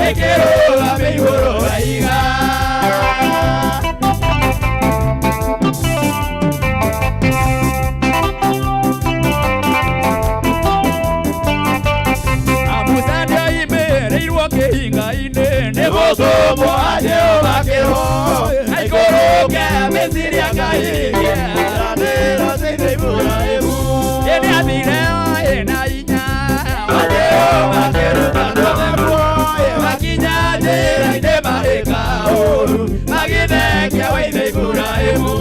Ĩkĩrũgama igũrũ waiga. Musa nĩoimĩrĩirwo kĩhinga-inĩ nĩ gũtũmwo Jehova kĩro aikũrũke Misiri akahigie Ciĩranĩro cia ithe Iburahĩmu. Ĩnĩ athire ĩna hinya wa Jehova akĩruta andũ Muoyo. Makinya njĩra-inĩ marĩka ũru magĩthengia wa ithe Iburahĩmu.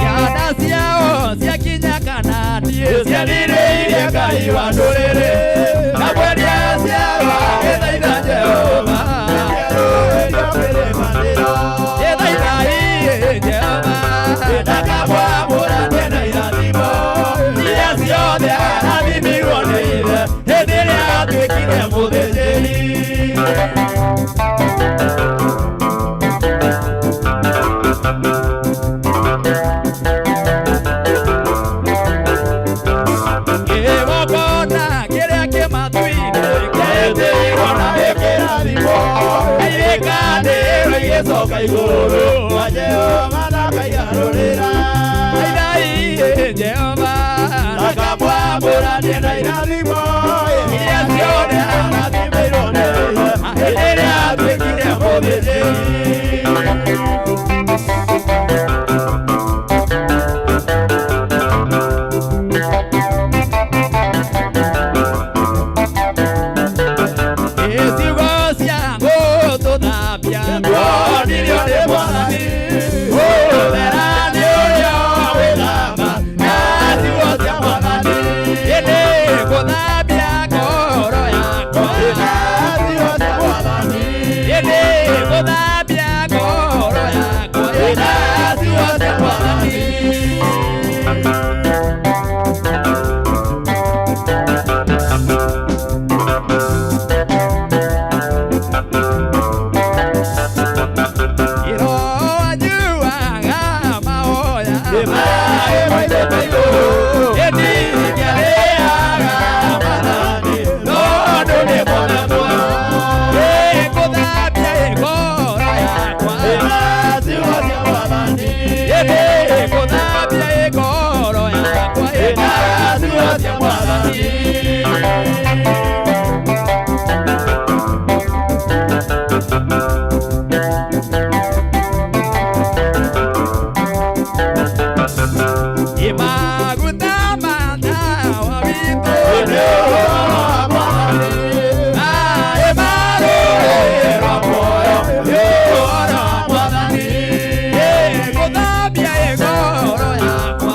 Ciana ciao ciakinya Kanani ciathirĩirie Ngai wa ndũrĩrĩ na mwendia ciao agĩthaitha Jehova. Ĩthaithai Jehova ndakamwamũranie na irathimo iria ciothe arathimirwo nĩ ithe hĩndĩ ĩrĩa atuĩkire mũthĩnjĩri. Kĩgongona kĩrĩa kĩ matu-inĩ kĩaĩtĩirwo na gĩkĩrathimwo irĩkanĩro igĩcoka igũrũ. Jehova ndakaigarũrĩra. Thaithai Jehova ndakamwamũranie na irathimo iria ciothe arathimĩirwo nĩ ithe hĩndĩ ĩrĩa atuĩkire mũthĩnjĩri. Ciugo cia gũtũthambia tuonirio nĩ Mwathani ũthera nĩ ũrĩa wĩthamba na ciugo cia Mwathani ĩndĩ gũthambia ngoro yakwa ĩndĩ gũthambia ngoro yakwa ĩna ciugo cia Mwathani. Ĩroanyuaga mahoya ĩndingĩarĩaga Mwathani tondũ nĩ mwega muoyo. Ĩgũthambia ngoro yakwa ĩndĩ gũthambia ngoro yakwa ĩna ciugo cia Mwathani. Imaguta matawa witũ Maĩ marũrĩrwo muoyo nĩ ũhoro wa Mwathani. Ĩgũthambia ngoro yakwa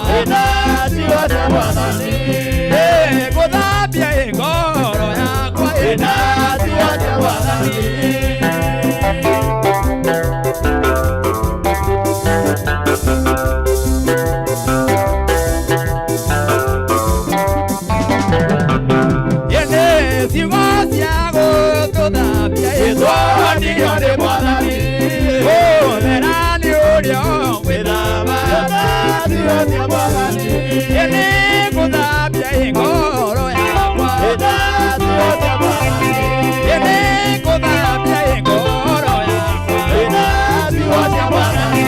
ĩgũthambia ngoro yakwa ĩna ciugo cia Mwathani. Ĩndĩ ciugo cia gũtũthambia ĩtwonirio nĩ Mwathani ũthera nĩ ũrĩa wĩthamba ĩndĩ gũthambia ngoro yakwa ĩndĩ gũthambia ngoro yakwa ĩna ciugo cia Mwathani.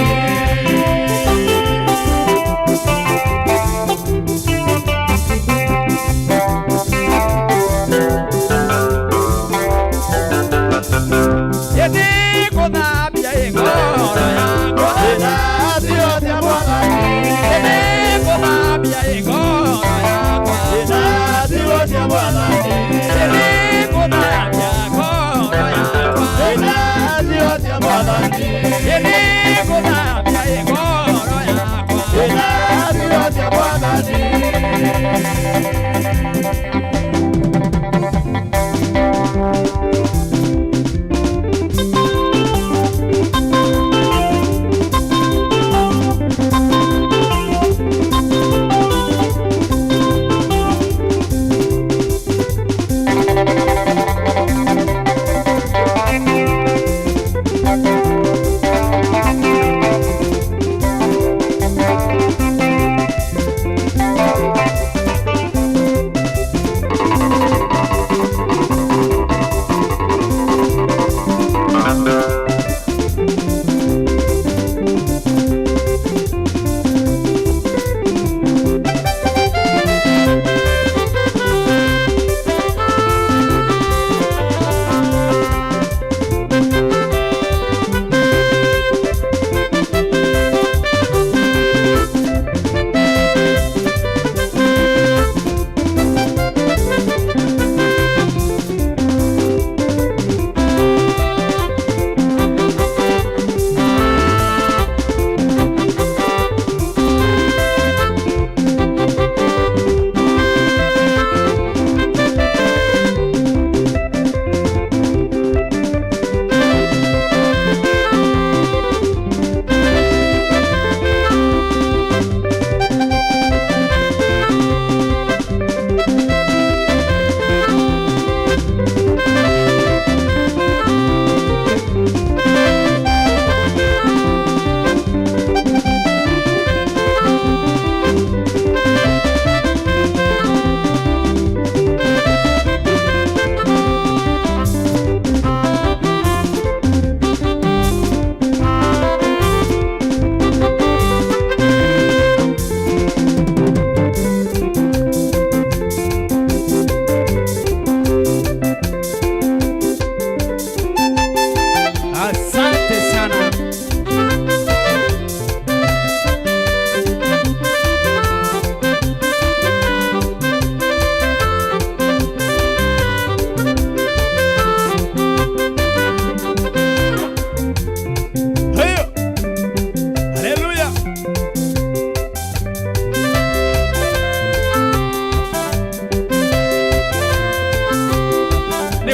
Ĩndĩ gũthambia ngoro yakwa ĩndĩ gũthambia ngoro yakwa ĩndĩ gũthambia ngoro yakwa ĩndĩ gũthambia ngoro yakwa.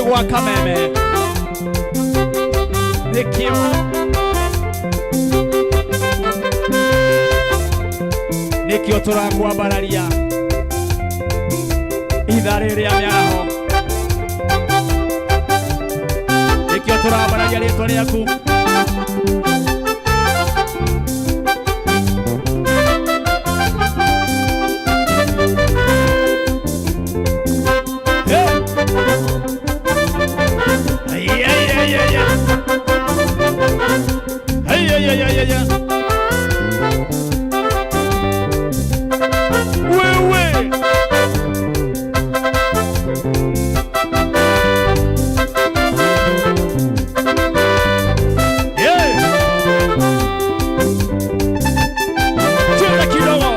Gwa Kameme nĩkĩo nĩkĩo tũrakwambararia ithaa rĩrĩ rĩa mĩaraho, nĩkĩo tũrambararia rĩtwa rĩaku. Hey! Ay, ay, ay, ay, ay. Ay, ay, ay, ay, ay, ay. Wewe. Yeah. Cheza kidogo.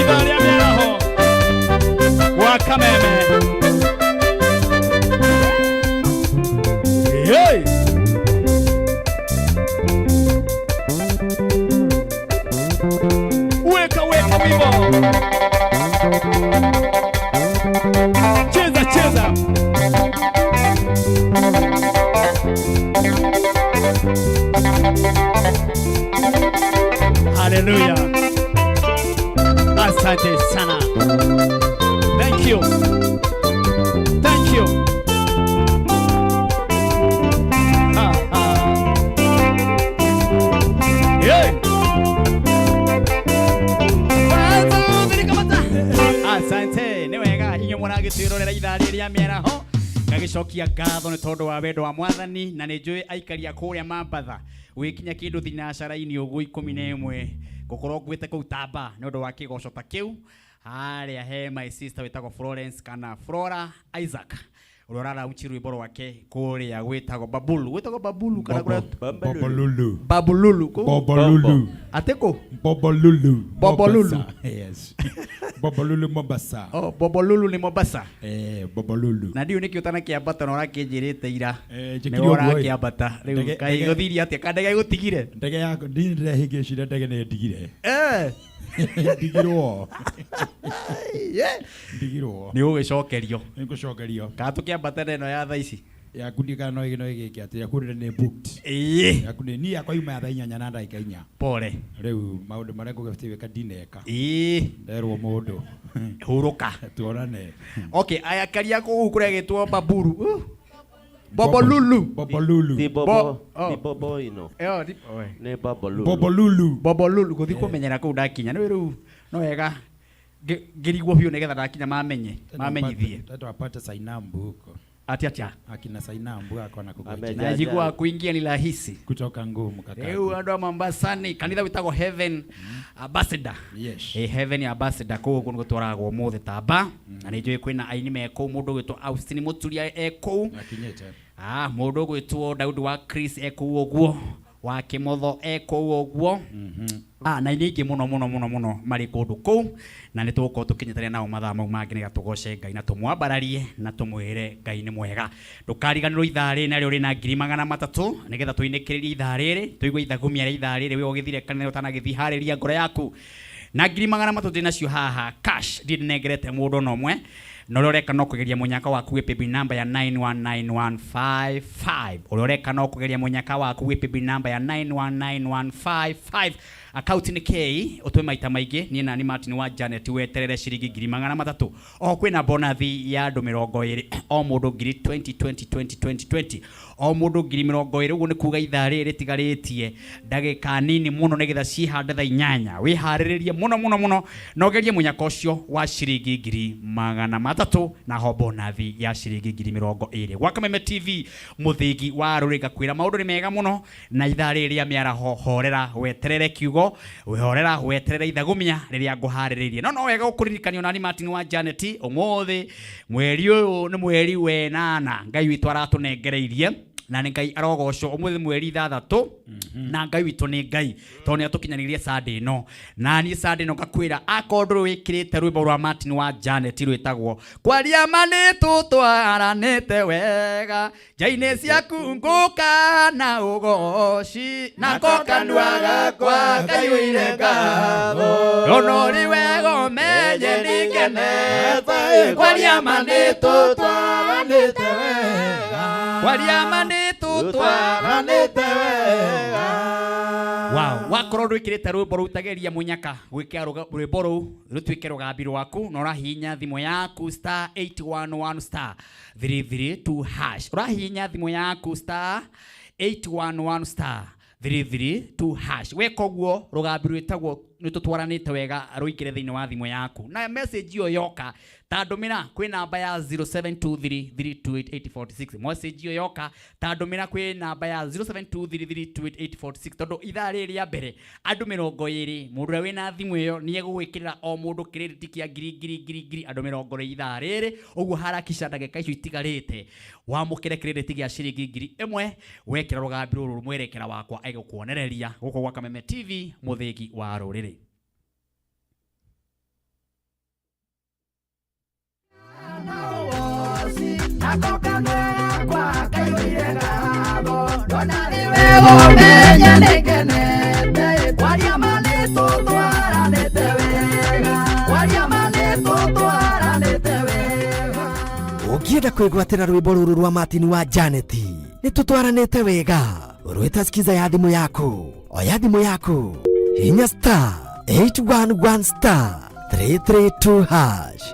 Ithaa rĩa mĩaraho gwa Kameme. Hey! Weka weka wimbo. Cheza cheza. Haleluya. Asante sana. Thank you. Thank you. Ha, ha. Yeah. Asante, nĩ wega inyuĩ mũragĩtwĩrorera ithaa rĩrĩ rĩa mĩaraho, ngagĩcokia ngatho nĩ tondũ wa wendo wa Mwathani, na nĩ njũĩ aikari a kũrĩa Mambatha wĩkinya kĩndũ thinacara-inĩ ũguo 11 ngũkorwo nguĩte kũu tamba nĩ ũndũ wa kĩgoco ta kĩu. Harĩa he my sister wĩtagwo Florence kana Flora Isaac, ũrĩa ũrarauchi rwĩmbo rwake kũrĩa gwĩtagwo Babulu, gwĩtagwo Babulu kana kũrĩa? Bobolulu. Babululu kũ? Bobolulu. Atĩ kũ? Bobolulu. Bobolulu. Mombasa. Yes. Bobolulu, Mombasa. Oh, Bobolulu nĩ Mombasa. Eh, Bobolulu. Na ndiũ nĩkĩo ũtanakĩambata na ũrakĩnjĩrĩte ira. Eh, nĩwe njĩkire ũguo, ĩ. ũrakĩambata rĩu. Kaĩ gũthirie atĩa ka ndege ĩgũtigire? Ndege yako ndini ndĩrehĩngĩcire, ndege nĩ ndigire. Eh. Ndigirwo. Ndigirwo. Nĩ ũgĩcokerio. Nĩ ngũcokerio. Kana tũkĩambata na ĩno ya thaa ici? Yaku ndi kana no ĩgĩke atĩ yaku nĩ booked. Ĩĩ. Yaku nĩ niĩ yakwa yuma ya thaa 8:04. Pole. Rĩu maũndũ marĩa ngũgĩbatiĩ ndineka. Ĩĩ. Nderwo mũndũ. Hurũka. Tuonane. Okay, aya karia kũu kũrĩa gĩtwo Baburu. Bobolulu. Bobolulu. Ti Bo- bobo, oh. ti bobo ino. Ĩyo oe. Nĩ bobolulu. Bobolulu. Bobolulu gũthiĩ kũmenyera kũu ndakinya nĩ rĩu no wega ngĩrigwo biũ nĩgetha ndakinya mamenye mamenyithie. Tatu apate Sainambu huko. Ati atia? Akina Sainambu ako na kukuja. Ameja- Na njigua kuingia ni rahisi. Kutoka ngumu kaka. Rĩu andũ a Mombasa nĩ kanitha wĩtagwo Heaven Ambassador. Yes. Eh, Heaven Ambassador kũu ũguo nĩguo twaragwo ũmũthĩ tamba, na nĩ njũĩ kwĩna aini me kũu, mũndũ ũgwĩtwo Austin Mũturia e kũu. Akinyĩte. Ah, mũndũ ũgwĩtwo Daudi wa Chris e kũu ũguo, wa Kĩmotho e kũu ũguo. Ah, na aini aingĩ mũno mũno mũno mũno marĩ kũndũ kũu, na nĩ tũgũkorwo tũkĩnyitanĩra nao mathaa mau mangĩ nĩgetha tũgoce Ngai na tũmwambararie na tũmwĩre Ngai nĩ mwega. Ndũkariganĩrwo ithaa rĩrĩ narĩo rĩna 300,000 nĩgetha tũinĩkĩrĩrie ithaa rĩrĩ, tũigue ithagumia rĩa ithaa rĩrĩ, wĩ ũgĩthire kanitha ũtanagĩthiĩ, harĩria ngoro yaku. Na 300,000 ndĩ nacio haha cash, ndirĩ ndĩnengerete mũndũ ona ũmwe, na ũrĩa ũreka no kũgeria mũnyaka waku wĩ paybill number ya 919155. Ũrĩa ũreka no kũgeria mũnyaka waku wĩ paybill number ya 919155, account nĩ K, ũtwe maita maingĩ. Niĩ nani Martin wa Janet, weterere ciringi 300,000. Oho kwĩna bonathi ya andũ 20, o mũndũ ngiri 20 20 20 20 20, o mũndũ 20,000. Ũguo nĩ kuga ithaa rĩrĩ rĩtigarĩtie ndagĩka nini mũno nĩgetha ciĩhande thaa 8. Wĩharĩrĩrie mũno mũno mũno na ũgerie mũnyaka ũcio wa ciringi 300,000 na ho bonathi ya ciringi 20,000. Gwa Kameme TV, mũthingi wa rũrĩ, ngakwĩra maũndũ nĩ mega mũno na ithaa rĩrĩ rĩa mĩaraho, horera weterere kiugo, horera weterere ithagumia rĩrĩa ngũharĩrĩirie. No wega gũkũririkania nani Martin wa Janet, ũmũthĩ mweri ũyũ nĩ mweri wenana Ngai witũ aratũnengereirie. Na Na nĩ Ngai arogocwo ũmũthĩ mweri 6 na Ngai witũ nĩ Ngai tondũ nĩ atũkinyanĩirie Sunday ĩno. Na niĩ Sunday ĩno ngakwĩra akorwo ndũrĩ wĩkĩrĩte rwĩmbo rwa Martin wa Janet rwĩtagwo kwaria ma nĩ tũtwaranĩte wega nja-inĩ ciaku ngũka na ũgoci nako kanua gakwa kaiyũire ngatho ndona ũrĩ wega ũmenye nĩngenete kwaria ma nĩ Tũtwaranĩte wega. Kwaria ma nĩ Tũtwaranĩte wega. Wow, wakorwo ndwikirite rwimbo rũu tageria munyaka gwikira rwimbo rũu rũtuĩke rũgambi rwaku na ũrahihinya thimũ yaku star 811 star 332 hash. Ũrahihinya thimũ yaku star 811 star 332 hash. Weka ũguo rũgambi rwĩtagwo nĩ tũtwaranĩte wega rũingĩre thĩinĩ wa thimũ yaku na message ĩyo yoka ta ndũmĩra kwĩ namba ya 0723328846. Message ĩyo yoka ta ndũmĩra kwĩ namba ya 0723328846 tondũ ithaa rĩrĩ rĩa mbere andũ 20 mũndũ ũrĩa wĩna thimũ ĩyo nĩ egũgwĩkĩrĩra o mũndũ credit kĩa ngiri ngiri ngiri ngiri andũ 20 ithaa rĩrĩ ũguo harakisha ndagĩka icio itigarĩte wamũkĩre credit gĩa ciringi 1000 wekĩra rũgambi rũrũ mwerekera wakwa egũkuonereria gũkũ gwa Kameme TV mũthĩgi wa rũrĩrĩ. Ũngĩenda kwĩgwatĩra rwĩmbo rũrũ rwa Martin wa Janet nĩ tũtwaranĩte wega rwĩta skiza ya thimũ yaku oya thimũ yaku hinya star 811 star 332 hash.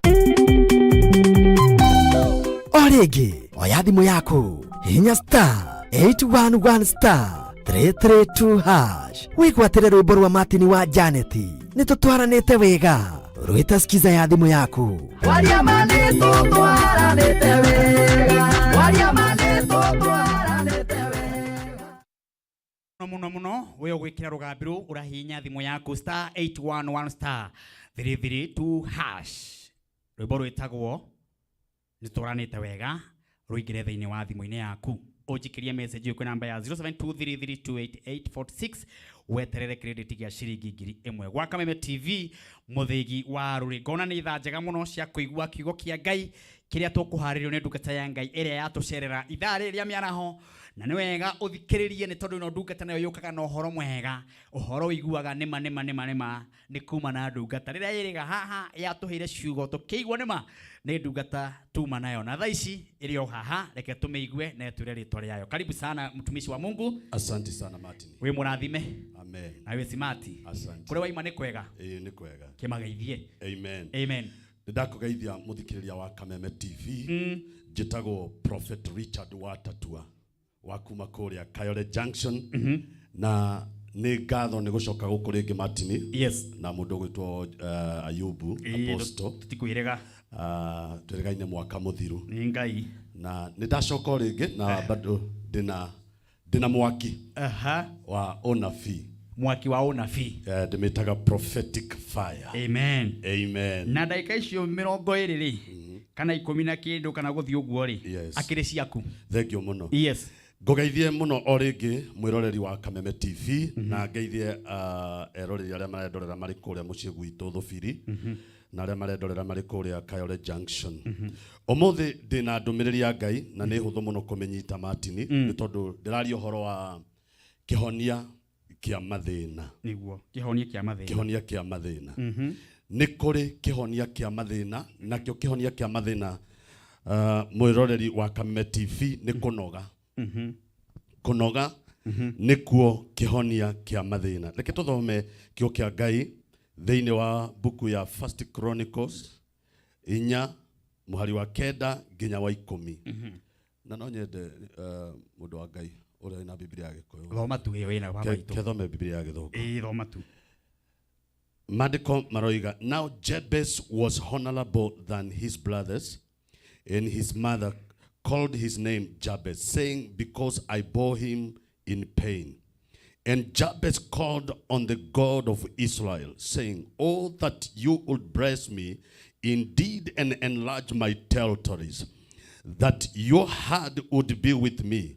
O rĩngĩ oya thimũ yaku hinya star 811 star 332 hash wĩgwatĩre rwĩmbo rwa Martin wa Janet nĩ tũtwaranĩte wega rwĩta skiza ya thimũ yaku. Kwaria ma nĩ tũtwaranĩte wega. Kwaria ma nĩ tũtwaranĩte wega. Muno muno we ũgwĩkĩra rũgambi rũu ũrahihinya thimũ yaku star 811 star 332 hash. Rwĩmbo rwĩtagwo nĩ tũtwaranĩte wega rũingĩre thĩinĩ wa thimũ-inĩ yaku ũnjikĩrie message kwĩ namba ya 0723328846 weterere credit gĩa ciringi 1000 gwa Kameme TV mũthĩgi wa rũrĩ. Ngona nĩ ithaa njega mũno cia kũigua kiugo kĩa Ngai kĩrĩa tũkũharĩrio nĩ ndungata ya Ngai ĩrĩa yatũcerera ithaa rĩrĩ rĩa mĩaraho na nĩ wega ũthikĩrĩrie nĩ tondũ ĩno ndungata nayo yũkaga na ũhoro mwega ũhoro ũiguaga nĩma nĩma nĩma nĩma nĩ kuma na ndungata rĩrĩa ĩrĩga haha yatũheire ciugo tũkĩigua nĩma nĩ ndungata tuma nayo na thaa ici ĩrĩ o haha reke tũmĩigue na ĩtwĩre rĩtwa rĩayo. Karibu sana mtumishi wa Mungu. Asante sana Martin. Wĩ mũrathime. Amen. Na wĩ simati. Asante. Kũrĩa waima nĩ kwega. Ĩĩ nĩ kwega. Kĩmageithie. Amen. Amen. Nĩndakũgeithia mũthikĩrĩria wa Kameme TV. Njĩtagwo Prophet Richard Watatua wa kuma kũrĩa Kayole Junction. Na nĩ ngatho nĩ gũcoka gũkũ rĩngĩ Martin. Yes. Na mũndũ ũgwĩtwo Ayubu Apostle. Tũtikwĩrĩga. Twĩrĩgaine mwaka mũthiru. Nĩ Ngai. Na nĩ ndacoka o rĩngĩ na bado ndĩna mwaki. Aha. Wa ũnabii. Mwaki wa ũnabii. Ndĩmĩtaga prophetic fire. Amen. Amen. Na ndagĩka icio 20 rĩ kana 10 na kĩndũ kana gũthiĩ ũguo rĩ Yes. akĩrĩ ciaku. Thank you mũno. Yes. Ngũgeithie mũno o rĩngĩ mwĩroreri wa Kameme TV na ngeithie eroreri arĩa marendorera marĩ kũrĩa mũciĩ gwitũ Thũbiri na arĩa marendorera marĩ kũrĩa Kayole Junction. Ũmũthĩ ndĩna ndũmĩrĩri ya Ngai na nĩ hũthũ mũno kũmĩnyita Martin nĩ tondũ ndĩraria ũhoro wa kĩhonia kĩa mathĩna. Nĩguo kĩhonia kĩa mathĩna. Kĩhonia kĩa mathĩna. Nĩ kũrĩ kĩhonia kĩa mathĩna nakĩo kĩhonia kĩa mathĩna mwĩroreri wa Kameme TV nĩ kũnoga. Kũnoga nĩkuo kĩhonia kĩa mathĩna. Reke tũthome kiugo kĩa Ngai thĩinĩ wa buku ya First Chronicles 4 mũhari wa 9 nginya wa 10. Na no nyende mũndũ wa Ngai ũrĩa wĩna Biblia ya Gĩkũyũ. Thoma tu ĩyo ĩna baba witũ. Kethome Biblia ya Gĩthũngũ. Ĩĩ thoma tu. Maandĩko maroiga, now Jabez was honorable than his brothers, and his mother called his name Jabez, saying, because I bore him in pain. And Jabez called on the God of Israel, saying, oh, that you would bless me indeed and enlarge my territories, that your hand would be with me,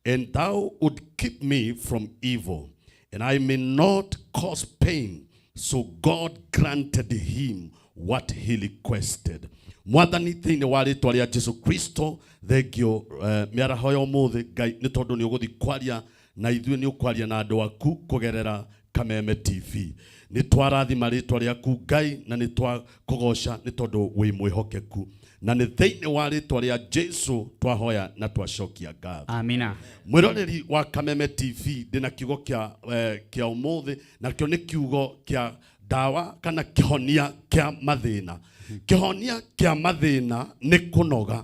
And thou would keep me from evil, and I may not cause pain. So God granted him what he requested. Mwathani, thĩinĩ wa rĩtwa rĩa Jesu Kristo, thengio mĩaraho ya ũmũthĩ, Ngai, nĩ tondũ nĩ ũgũthiĩ kwaria na ithuĩ, nĩ ũkwaria na andũ aku kũgerera Kameme TV. Nĩ twarathima rĩtwa rĩaku, Ngai, na nĩ twakũgoca nĩ tondũ wĩ mwĩhokeku, na nĩ thĩinĩ wa rĩtwa rĩa Jesu twahoya na twacokia ngatho. Amina. Mwĩroreri wa Kameme TV, ndĩna kiugo kĩa ũmũthĩ, nakĩo nĩ kiugo kĩa ndawa kana kĩhonia kĩa mathĩna. Kĩhonia kĩa mathĩna nĩ kũnoga.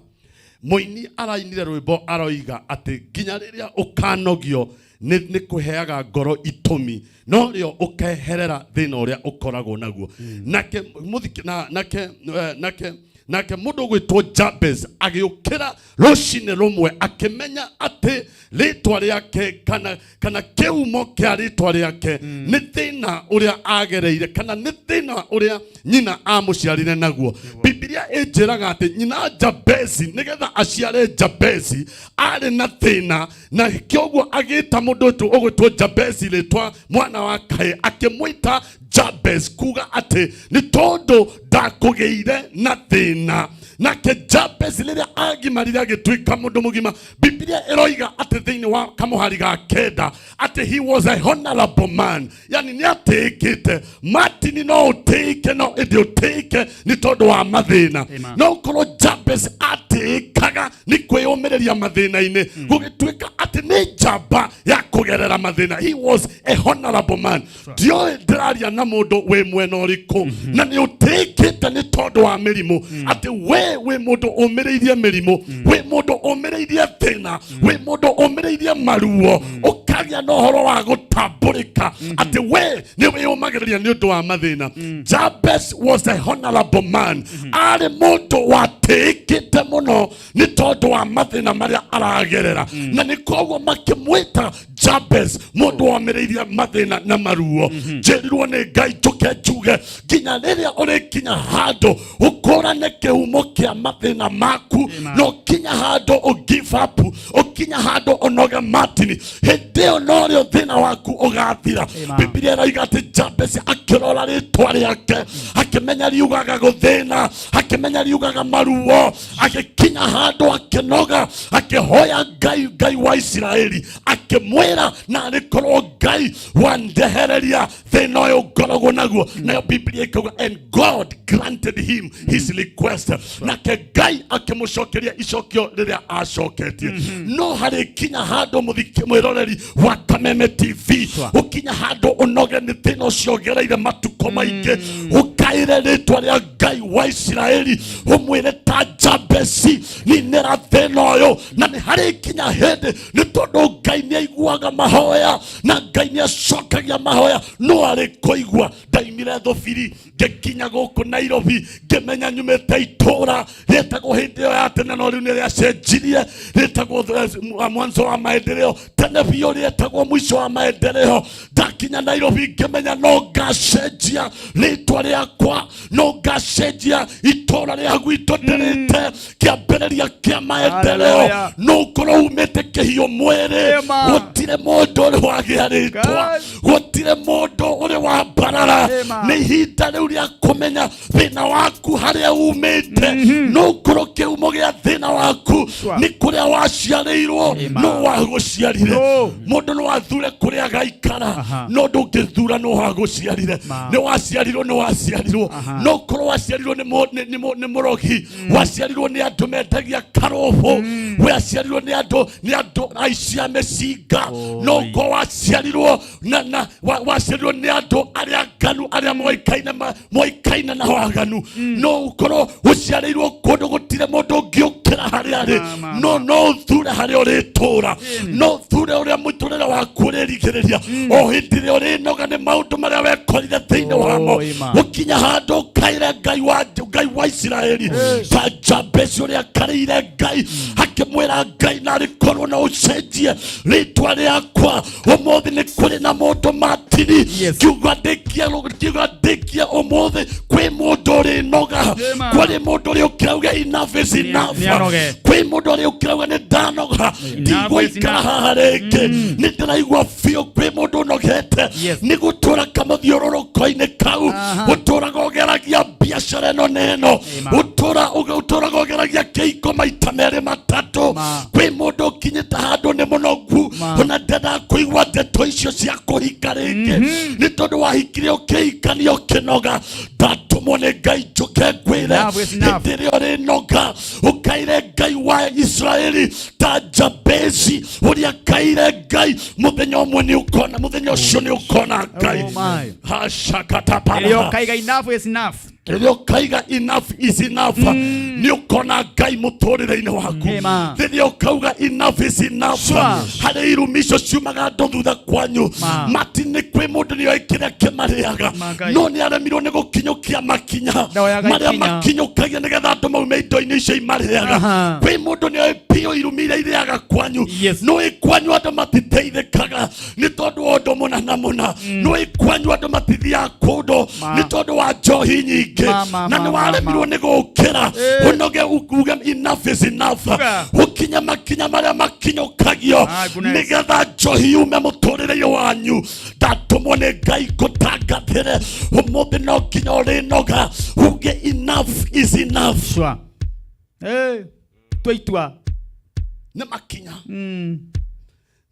Mũini arainire rwĩmbo aroiga atĩ nginya rĩrĩa ũkanogio nĩ kũheaga ngoro itũmi no rĩo ũkeherera thĩna ũrĩa ũkoragwo naguo. Nake mũthiki na nake eh, nake nake mũndũ ũgwĩtwo Jabez agĩũkĩra rũcinĩ rũmwe akĩmenya atĩ rĩtwa rĩake kana kĩhumo kĩa rĩtwa rĩake nĩ thĩna ũrĩa agereire kana nĩ thĩna ũrĩa nyina amũciarire naguo. Bibilia ĩnjĩraga atĩ nyina Jabezi, nĩgetha aciare Jabezi, arĩ na thĩna, na kĩoguo agĩta mũndũ ũgwĩtwo Jabezi rĩtwa mwana wa kaĩ, akĩmwĩta Jabez, kuga atĩ nĩ tondũ ndakũgĩire na thĩna. Nake Jabez rĩrĩa agimarire agĩtuĩka mũndũ mũgima, Bibilia ĩroiga atĩ thĩinĩ wa kamũhari ga 9 atĩ he was a honorable man, yani nĩ atĩĩkĩte. Martin, no ũtĩĩke, no ĩndĩ ũtĩĩke nĩ tondũ wa mathĩna. Amen. No ũkorwo Jabez atĩĩkaga nĩ kwĩyũmĩrĩria mathĩna-inĩ, gũgĩtuĩka atĩ nĩ njamba ya kũgerera mathĩna. He was a honorable man. Ndioĩ ndĩraria na mũndũ wĩ mwena ũrĩkũ na nĩ ũtĩĩkĩte nĩ tondũ wa mĩrimũ, atĩ we wĩ mũndũ ũmĩrĩirie mĩrimũ, wĩ mũndũ ũmĩrĩirie thĩna, wĩ mũndũ ũmĩrĩirie maruo, ũkagĩa na ũhoro wa gũtambũrĩka atĩ we nĩ wĩyũmagĩrĩria nĩ ũndũ wa mathĩna. Jabez was a honorable man. Arĩ mũndũ watĩĩkĩte mũno nĩ tondũ wa mathĩna marĩa aragerera, na nĩ koguo makĩmwĩta Jabez, mũndũ womĩrĩirie mathĩna na maruo. Njĩrirwo nĩ Ngai njũke njuge nginya rĩrĩa ũrĩkinya handũ ũkũrane kĩhumo kĩa mathĩna maku, na ũkinya handũ ũ give up, ũkinya handũ ũnoge, Martin, hĩndĩ ĩyo norĩo thĩna waku ũgathira. Bibilia ĩroiga atĩ Jabez akĩrora rĩtwa rĩake, akĩmenya riugaga gũthĩna, akĩmenya riugaga maruo, agĩkinya handũ akĩnoga, akĩhoya Ngai, Ngai wa Isiraeli, akĩmwĩra, na arĩkorwo Ngai wandehereria thĩna ũyũ ngoragwo naguo. Nayo Biblia ĩkauga, "And God granted him his request." Nake Ngai akĩmũcokeria icokio rĩrĩa acoketie. No harĩ kinya handũ, mũthiki mwĩroreri wa Kameme TV, ũkinya handũ ũnoge nĩ thĩna ũcio ũgereire matukũ maingĩ, ũkaĩre rĩtwa rĩa Ngai wa Isiraeli, ũmwĩre ta Jabesi, ninĩra thĩna ũyũ. Na nĩ harĩ kinya hĩndĩ, nĩ tondũ Ngai nĩ aiguaga mahoya na Ngai nĩ acokagia mahoya, no arĩ kũigua ndaimire thũbiri ngĩkinya gũkũ Nairobi, ngĩmenya nyumĩte itũra rĩtagwo hĩndĩ ĩyo ya tene, no rĩu nĩ rĩacenjirie, rĩtagwo Mwanzo wa Maendeleo. Tene biũ rĩetagwo Mwisho wa Maendeleo. Ndakinya Nairobi ngĩmenya no ngacenjia rĩtwa rĩakwa, no ngacenjia itũra rĩa gwitũ ndĩrĩte Kĩambĩrĩria kĩa Maendeleo. Hallelujah. No ũkorwo umĩte kĩhiũ mwĩrĩ. Amen. Gũtirĩ mũndũ ũrĩ wagĩa rĩtwa, gũtirĩ mũndũ ũrĩ wa mbarara. Amen. Nĩ ihinda rĩu rĩa kũmenya thĩna waku harĩa umĩte. No ũkorwo kĩhumo gĩa thĩna waku nĩ kũrĩa waciarĩirwo. Amen. No wagũciarire. No. Mũndũ no athure kũrĩa agaikara, no ndũngĩthura no wagũciarire. Nĩ waciarirwo, nĩ waciarirwo. No ũkorwo waciarirwo nĩ mũrogi, waciarirwo nĩ andũ mendagia karũbũ, waciarirwo nĩ andũ aici a mĩcinga, no ũkorwo waciarirwo na waciarirwo nĩ andũ arĩa nganu, arĩa moĩkaine na waganu, no ũkorwo ũciarĩirwo kũndũ gũtirĩ mũndũ ũngĩũkĩra harĩa arĩ, no no ũthure harĩa ũrĩtũra, no ũthure ũrĩa mũtũrĩre waku ũrĩrigĩrĩria o hĩndĩ ĩrĩa ũrĩnoga nĩ maũndũ marĩa wekorire thĩinĩ wamo. Amen. Ũkinya handũ ũkaĩre Ngai wa Isiraeli ta Jabezi ũrĩa akarĩire Ngai, akĩmwĩra, "Ngai, narĩ korwo no ũcenjie rĩtwa rĩakwa ũmũthĩ." Nĩ kũrĩ na mũndũ, Matini, kiugo ndĩkie, kiugo ndĩkie ũmũthĩ, kwĩ mũndũ ũrĩ ũrĩnoga. Ĩma. Kũrĩ mũndũ ũrĩũkĩra uge enough is enough. Nĩ anoge. Kwĩ mũndũ ũrĩũkĩra uge nĩ ndanoga, ndigũikara enough. haha rĩngĩ, nĩ ndĩraigua biũ. Kwĩ mũndũ ũnogete Yes. nĩ gũtũra kamũthiũrũrũko-inĩ kau, ũtũraga ũgeragia biacara ĩno na ĩno, Ĩma. ũtũraga ũgeragia kĩhiko maita merĩ matatũ. Ma. Kwĩ mũndũ ũkinyĩte handũ nĩ mũnogu, Ma. ona ndendaga kũigua ndeto icio cia kũhika rĩngĩ, nĩ tondũ wahikire ũkĩhikania ũkĩnoga. Ndatũmwo nĩ Ngai njũke ngwĩre, Enough is enough. hĩndĩ ĩrĩa ũrĩnoga ũkaire Ngai wa Israeli ta Jabezi ũrĩa kaire Ngai, mũthenya ũmwe nĩ ũkona, mũthenya ũcio nĩ ũkona Ngai. Oh my. Hashakatapara. Rĩrĩa ũkaiga enough is enough. Rĩrĩa ũkaiga enough is enough, nĩ ũkona Ngai mũtũrĩre-inĩ waku. Amen. Rĩrĩa ũkauga enough is enough, Sure. harĩ irumi icio ciumaga andũ thutha kwanyu. Ma. Mati nĩ kwĩ mũndũ nĩoĩ kĩrĩa kĩmarĩaga, Ma Ngai. no nĩ aremirwo nĩ gũkinyũkia makinya Ndoyaga marĩa ikinya. makinyũkagia nĩgetha andũ maume indo-inĩ icio imarĩaga. Aha. Kwĩ mũndũ nĩoĩ biũ irumi iria irĩaga kwanyu. Yes. Nĩũĩ kwanyu andũ matiteithĩkaga nĩ tondũ wa ũndũ mũna na mũna. Nĩũĩ kwanyu andũ matithiaga kũndũ Ma. nĩ tondũ wa njohi nyingĩ, Ma, ma, na ma, nĩ ma, waremirwo ma. nĩ gũkĩra, Eh. ũnoge uge enough is enough, Uga. ũkinye makinya marĩa makinyũkagio My goodness. nĩgetha njohi yume mũtũrĩre-inĩ wanyu. Ndatũmwo nĩ Ngai ngũtangathĩre ũmũthĩ, no nginya ũrĩnoga uge enough is enough. Sure. Hey, tua itua. Nĩ makinya,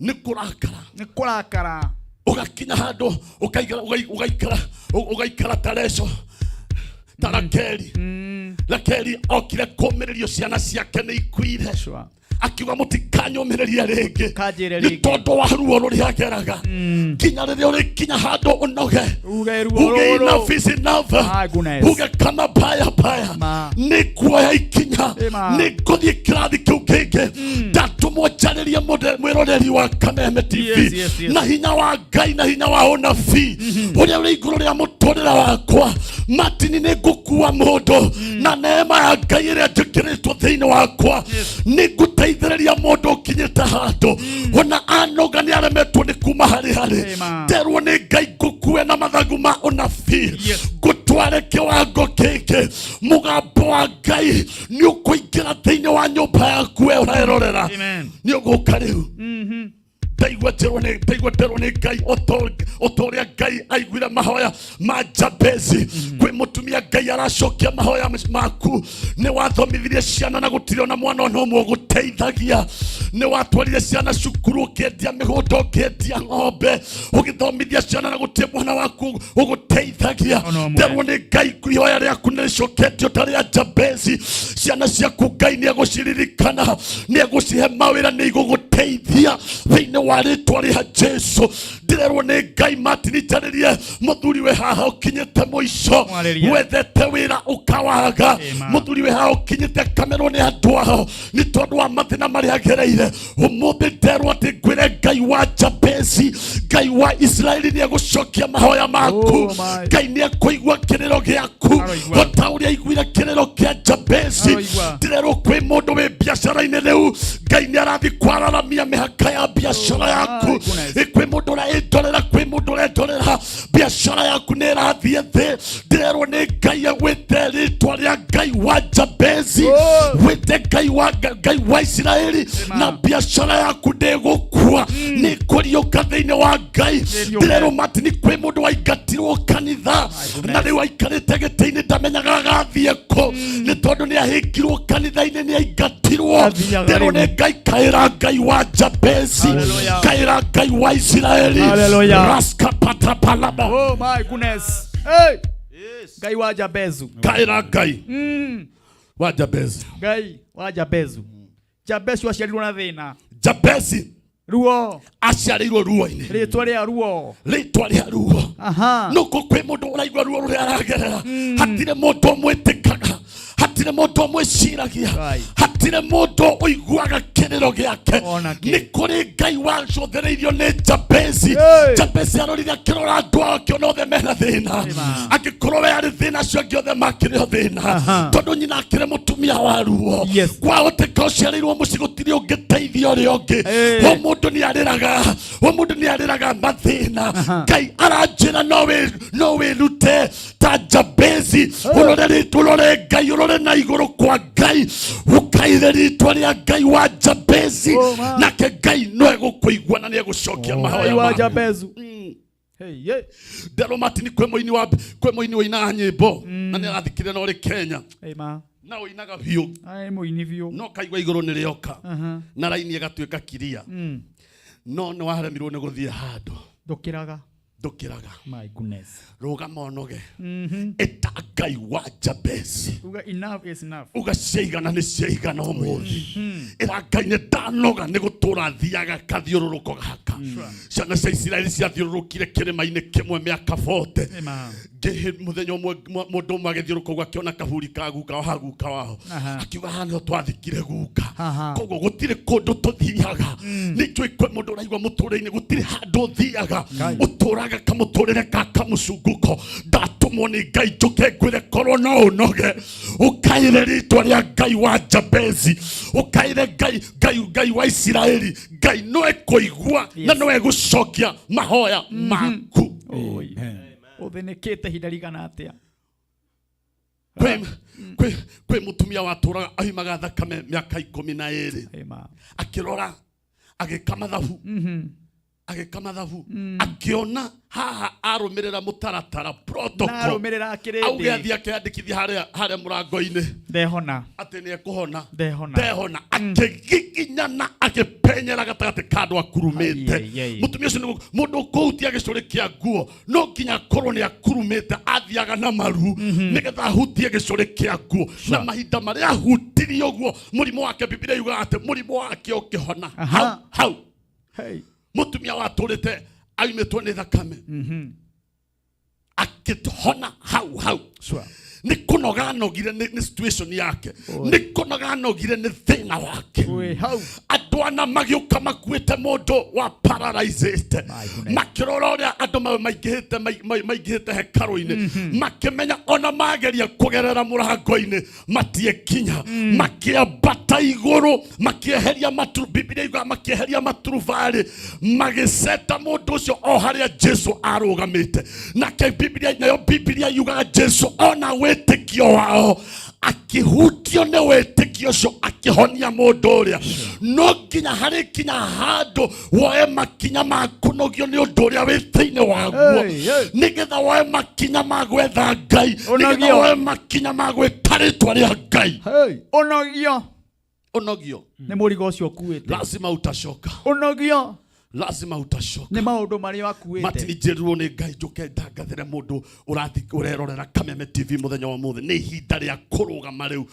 nĩ kũrakara, Nĩ kũrakara. Ũgakinya handũ ũkaigara ũgaikara ũgaikara ta Reco, ta Rakeli. Rakeli okire kũmĩrĩrio ciana ciake nĩ ikuire, Sure. Akiuga mũtikanyũmĩrĩrie rĩngĩ, Kanjĩre nĩ rĩngĩ. tondũ wa ruo rũrĩa ageraga. Nginya rĩrĩa ũrĩkinya handũ ũnoge, Uge ruo uge rũrũ. enough is enough, My goodness. uge kama baya baya, Ma. nĩ kuoya ikinya, Ĩma. nĩ ngũthiĩ kĩrathi kĩu kĩngĩ. Ndatũmwo njarĩrie mwĩroreri wa Kameme TV Yes, yes, yes. na hinya wa Ngai na hinya wa ũnabii ũrĩa ũrĩ igũrũ rĩa mũtũrĩre wakwa. Matini nĩ ngũkua mũndũ na neema ya Ngai ĩrĩa njĩkĩrĩtwo thĩinĩ wakwa, nĩ ngũteithĩrĩria mũndũ ũkinyĩte handũ ona anoga nĩ aremetwo nĩ kuma harĩ harĩ. Amen. Nderwo nĩ Ngai ngũkue na mathagu ma ũnabii, Yes. ngũtware kĩwango kĩngĩ. Mũgambo wa Ngai nĩ ũkũingĩra thĩinĩ wa nyũmba yaku we ũrerorera. Amen. Nĩ ũgũka rĩu. Ndaigua njerwo nĩ ndaigua nderwo nĩ Ngai o ta ũrĩa Ngai aiguire mahoya ma Jabezi, kwĩ mũtumia Ngai aracokia mahoya maku. Nĩ wathomithirie ciana na gũtirĩ ona mwana ona ũmwe ũgũteithagia. Nĩ watwarire ciana cukuru, ũkĩendia mĩgũnda, ũkĩendia ng'ombe, ũgĩthomithia ciana na gũtirĩ mwana waku ũgũteithagia. Ona ũmwe. Nderwo nĩ Ngai ihoya rĩaku nĩ rĩcoketio ta rĩa Jabezi. Ciana ciaku Ngai nĩ egũciririkana, nĩ egũcihe mawĩra, nĩ igũgũteithia thĩinĩ wa rĩtwa rĩa Jesu. Ndĩrerwo nĩ Ngai Martin njarĩrie mũthuri wĩ haha ũkinyĩte mũico, Mwarĩrie. wethete wĩra ũkawaga. Amen. Mũthuri wĩ haha ũkinyĩte kamerwo nĩ andũ ao nĩ tondũ wa mathĩna marĩa agereire. Ũmũthĩ nderwo atĩ ngwĩre Ngai wa Jabezi, Ngai wa Israeli nĩ egũcokia mahoya maku. Oh my. Ngai nĩ ekũigua kĩrĩro gĩaku Aroigua. o ta ũrĩa aiguire kĩrĩro kĩa Jabezi. Aroigua. Ndĩrerwo kwĩ mũndũ wĩ biacara-inĩ rĩu, Ngai nĩ arathiĩ kwararamia mĩhaka ya biacara yaku. Goodness. Ĩ, kwĩ mũndũ ũraĩndorera, kwĩ mũndũ ũrendorera, biacara yaku nĩ ĩrathiĩ thĩ. Ndĩrerwo nĩ Ngai agwĩte rĩtwa rĩa Ngai wa Jabezi, Oh. wĩte Ngai wa Isiraeli, na biacara yaku ndĩgũkua, nĩ kũriũka thĩinĩ wa Ngai. Nĩriũke. Ndĩrerwo Martin kwĩ mũndũ waingatirwo kanitha na rĩu aikarĩte gĩtĩ-inĩ, ndamenyaga agathiĩ kũ, nĩ tondũ nĩ ahĩngirwo kanitha-inĩ, nĩ aingatirwo. Athiaga Ndĩrerwo rĩu. nĩ Ngai kaĩra Ngai wa Jabezi, Hallelujah. kaĩra Ngai wa Isiraeli. Hallelujah. Raskapatapalaba. Oh my goodness. Hey. Ngai wa Jabezu. Kaĩra Ngai wa Jabezi. Ngai wa Jabezu. Jabezu aciarirwo na thĩna. Jabezi Ruo. Aciarĩirwo ruo-inĩ. Rĩtwa rĩa ruo. Rĩtwa rĩa ruo. Aha. Nuko kwĩ mũndũ ũraigua ruo rũrĩa aragerera, hatirĩ mũndũ ũmwĩtĩkaga, hatirĩ mũndũ. Mũndũ ũmwĩciragia. Right. Hatirĩ mũndũ ũiguaga kĩrĩro gĩake. Ona kĩ. Nĩ kũrĩ Ngai wacũthĩrĩirio nĩ Jabezi. Hey. Jabezi arorire akĩrora andũ ao akĩona othe mena thĩna. Ĩma. Angĩkorwo we arĩ thĩna, acio angĩ othe makĩrĩ o thĩna. Aha. Tondũ nyina akĩrĩ mũtumia wa ruo. Yes. Kwahoteka ũciarĩirwo mũciĩ gũtirĩ ũngĩteithia ũrĩa ũngĩ. Hey. O mũndũ nĩ arĩraga, o mũndũ nĩ arĩraga mathĩna. Ngai aranjĩra no wĩrute ta Jabezi, ũrore rĩtwa, ũrore Ngai, ũrore na igũrũ kwa Ngai, ũkaire rĩtwa rĩa Ngai wa Jabezi, Oh, ma. nake Ngai no egũkũigua na nĩ egũcokia mahoya Ngai wa maku. Jabezu. Hey, yeah. Nderwo Martin kwĩ mũini wa kwĩ mũini ũinaga nyĩmbo na nĩ arathikire na ũrĩ Kenya Hey, ma. na ũinaga biũ Ai mũini biũ. no kaigua igũrũ nĩ rĩoka Aha. na raini ĩgatuĩka kiria no nĩ waremirwo nĩ gũthiĩ handũ. Ndũkĩraga. Ndũkĩraga. My goodness. Rũgama ũnoge, ĩta Ngai wa Jabezi. Uga enough is enough. Uga ciaigana nĩ ciaigana ũmũthĩ. Ĩra Ngai nĩ ndanoga nĩ gũtũra thiaga kathiũrũrũko gaka. Ciana cia Isiraeli ciathiũrũrũkire kĩrĩma-inĩ kĩmwe mĩaka 40. Ĩma. Ngĩhĩ mũthenya ũmwe mũndũ ũmwe agĩthiũrũrũka ũguo akĩona kahuri ka guka wa guka wao. Aha. Akiuga haha nĩho twathikire guka. Aha. Koguo gũtirĩ kũndũ tũthiaga. Nĩ njũĩ kwĩ mũndũ ũraigua mũtũrĩre-inĩ gũtirĩ handũ ũthiaga, ũtũraga kamũtũrĩre ka kamũcunguko. Ndatũmwo nĩ Ngai njũke ngwĩre korwo no ũnoge, ũkaĩre rĩtwa rĩa Ngai wa Jabezi, ũkaĩre Ngai, Ngai, Ngai wa Isiraeli. Ngai no ekũigua na no egũcokia mahoya maku. Amen. Ũthĩnĩkĩte ihinda rigana atĩa? Kwĩ mũtumia watũraga oimaga thakame mĩaka 12. Ĩma. Akĩrora agĩka mathabu, agĩka mathabu, akĩona haha arũmĩrĩra mũtaratara protocol, Narũmĩrĩra auge kĩrĩndĩ. athiĩ akeyandĩkithia harĩa harĩa mũrango-inĩ Ndehona. atĩ nĩ ekũhona. Ndehona. Ndehona. Akĩgiginyana akĩpenyera gatagatĩ ka andũ akurumĩte. Ai, ai, ai. Mũtumia ũcio nĩ mũndũ ũkũhutia gĩcũrĩ kĩa nguo no nginya akorwo nĩ akurumĩte, athiaga na maru nĩgetha ahutie gĩcũrĩ kĩa nguo. Na mahinda marĩa ahutirie ũguo mũrimũ wake, Bibilia yugaga atĩ mũrimũ wake ũkĩhona hau hau. Hey. Mũtumia watũrĩte aumĩtwo nĩ thakame akĩhona hau hau. Sure. Nĩ kũnoga anogire nĩ situation yake, nĩ kũnoga anogire nĩ thĩna wake. Wĩ hau. Andũ ana magĩũka makuĩte mũndũ wa paralyzed, makĩrora ũrĩa andũ maingĩhĩte maingĩhĩte hekarũ-inĩ, makĩmenya ona mageria kũgerera mũrango-inĩ matiekinya. Makĩambata igũrũ makĩeheria maturu, Bibilia yugaga makĩeheria maturubarĩ, magĩceta mũndũ ũcio o harĩa Jesu arũgamĩte. Nake Bibilia nayo, Bibilia yugaga Jesu ona wĩtĩkio wao, akĩhutio nĩ wĩtĩkio ũcio akĩhonia mũndũ ũrĩa. No nginya harĩ kinya handũ woe makinya ma kũnogio nĩ ũndũ ũrĩa wĩ thĩinĩ waguo, Hey, hey. nĩgetha woe makinya ma gwetha Ngai, nĩgetha Ũnogio. woe makinya ma gwĩta rĩtwa rĩa Ngai. Hey. Ũnogio. Ũnogio Nĩ mũrigo ũcio ũkuĩte. Lazima utacoka. Ũnogio. Lazima utacoka. Nĩ maũndũ marĩa akuĩte. Martin njĩrirwo nĩ Ngai njũke ndangathĩre mũndũ ũrathi ũrerorera Kameme TV mũthenya wa mũthĩ. Nĩ ihinda rĩa kũrũgama rĩu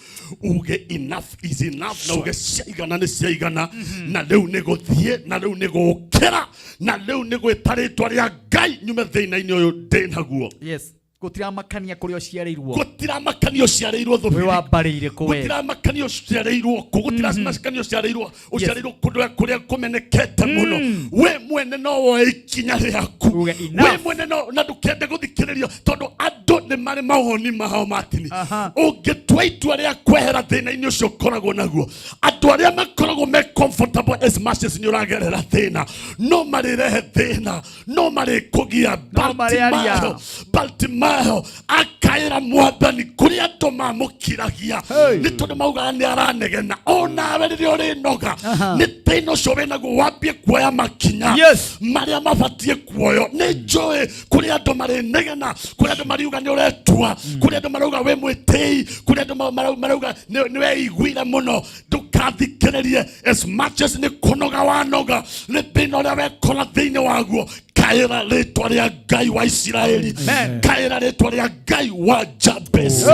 uge enough is enough, na uge ciaigana nĩ ciaigana, na rĩu nĩ gũthiĩ, na rĩu nĩ gũkĩra, na rĩu nĩ gwĩta rĩtwa rĩa Ngai nyume thĩna-inĩ ũyũ ndĩ naguo. Yes. Gũtiramakania kũrĩa ũciarĩirwo. Gũtiramakania ũciarĩirwo Wĩ thũbiri. wa mbarĩ irĩkũ we? Gũtiramakania ũciarĩirwo kũ, gũtiramakania ũciarĩirwo ũciarĩirwo kũndũ kũrĩa kũmenekete mũno. We mwene no woe ikinya rĩaku. Uge enough. We mwene no na ndũkende gũthikĩrĩrio tondũ andũ nĩ marĩ mawoni mao Martin. Aha. Ũngĩtua itua rĩa kwehera thĩna-inĩ ũcio ũkoragwo naguo, andũ arĩa makoragwo me comfortable as much as nĩ ũragerera thĩna, no marĩrehe thĩna, no marĩkũgia. No marĩaria. Bartimayo, Bartimayo akaĩra mwathani kũrĩa andũ mamũkiragia Hey. nĩ tondũ maugaga nĩ aranegena. Onawe rĩrĩa ũrĩnoga nĩ thĩna ũcio wĩnaguo, wambie kuoya makinya Yes. marĩa mabatiĩ kuoyo. Nĩ njũĩ kũrĩ andũ marĩnegena, kũrĩ andũ mariuga nĩ ũretua, kũrĩ andũ marauga wĩ mwĩtĩi, kũrĩ andũ marauga nĩ weiguire mũno. Ndũkathikĩrĩrie as much as nĩ kũnoga wanoga nĩ thĩna ũrĩa wekora thĩinĩ waguo. Kaĩra rĩtwa rĩa Ngai wa Isiraeli, kaĩra rĩtwa rĩa Ngai wa Jabesi.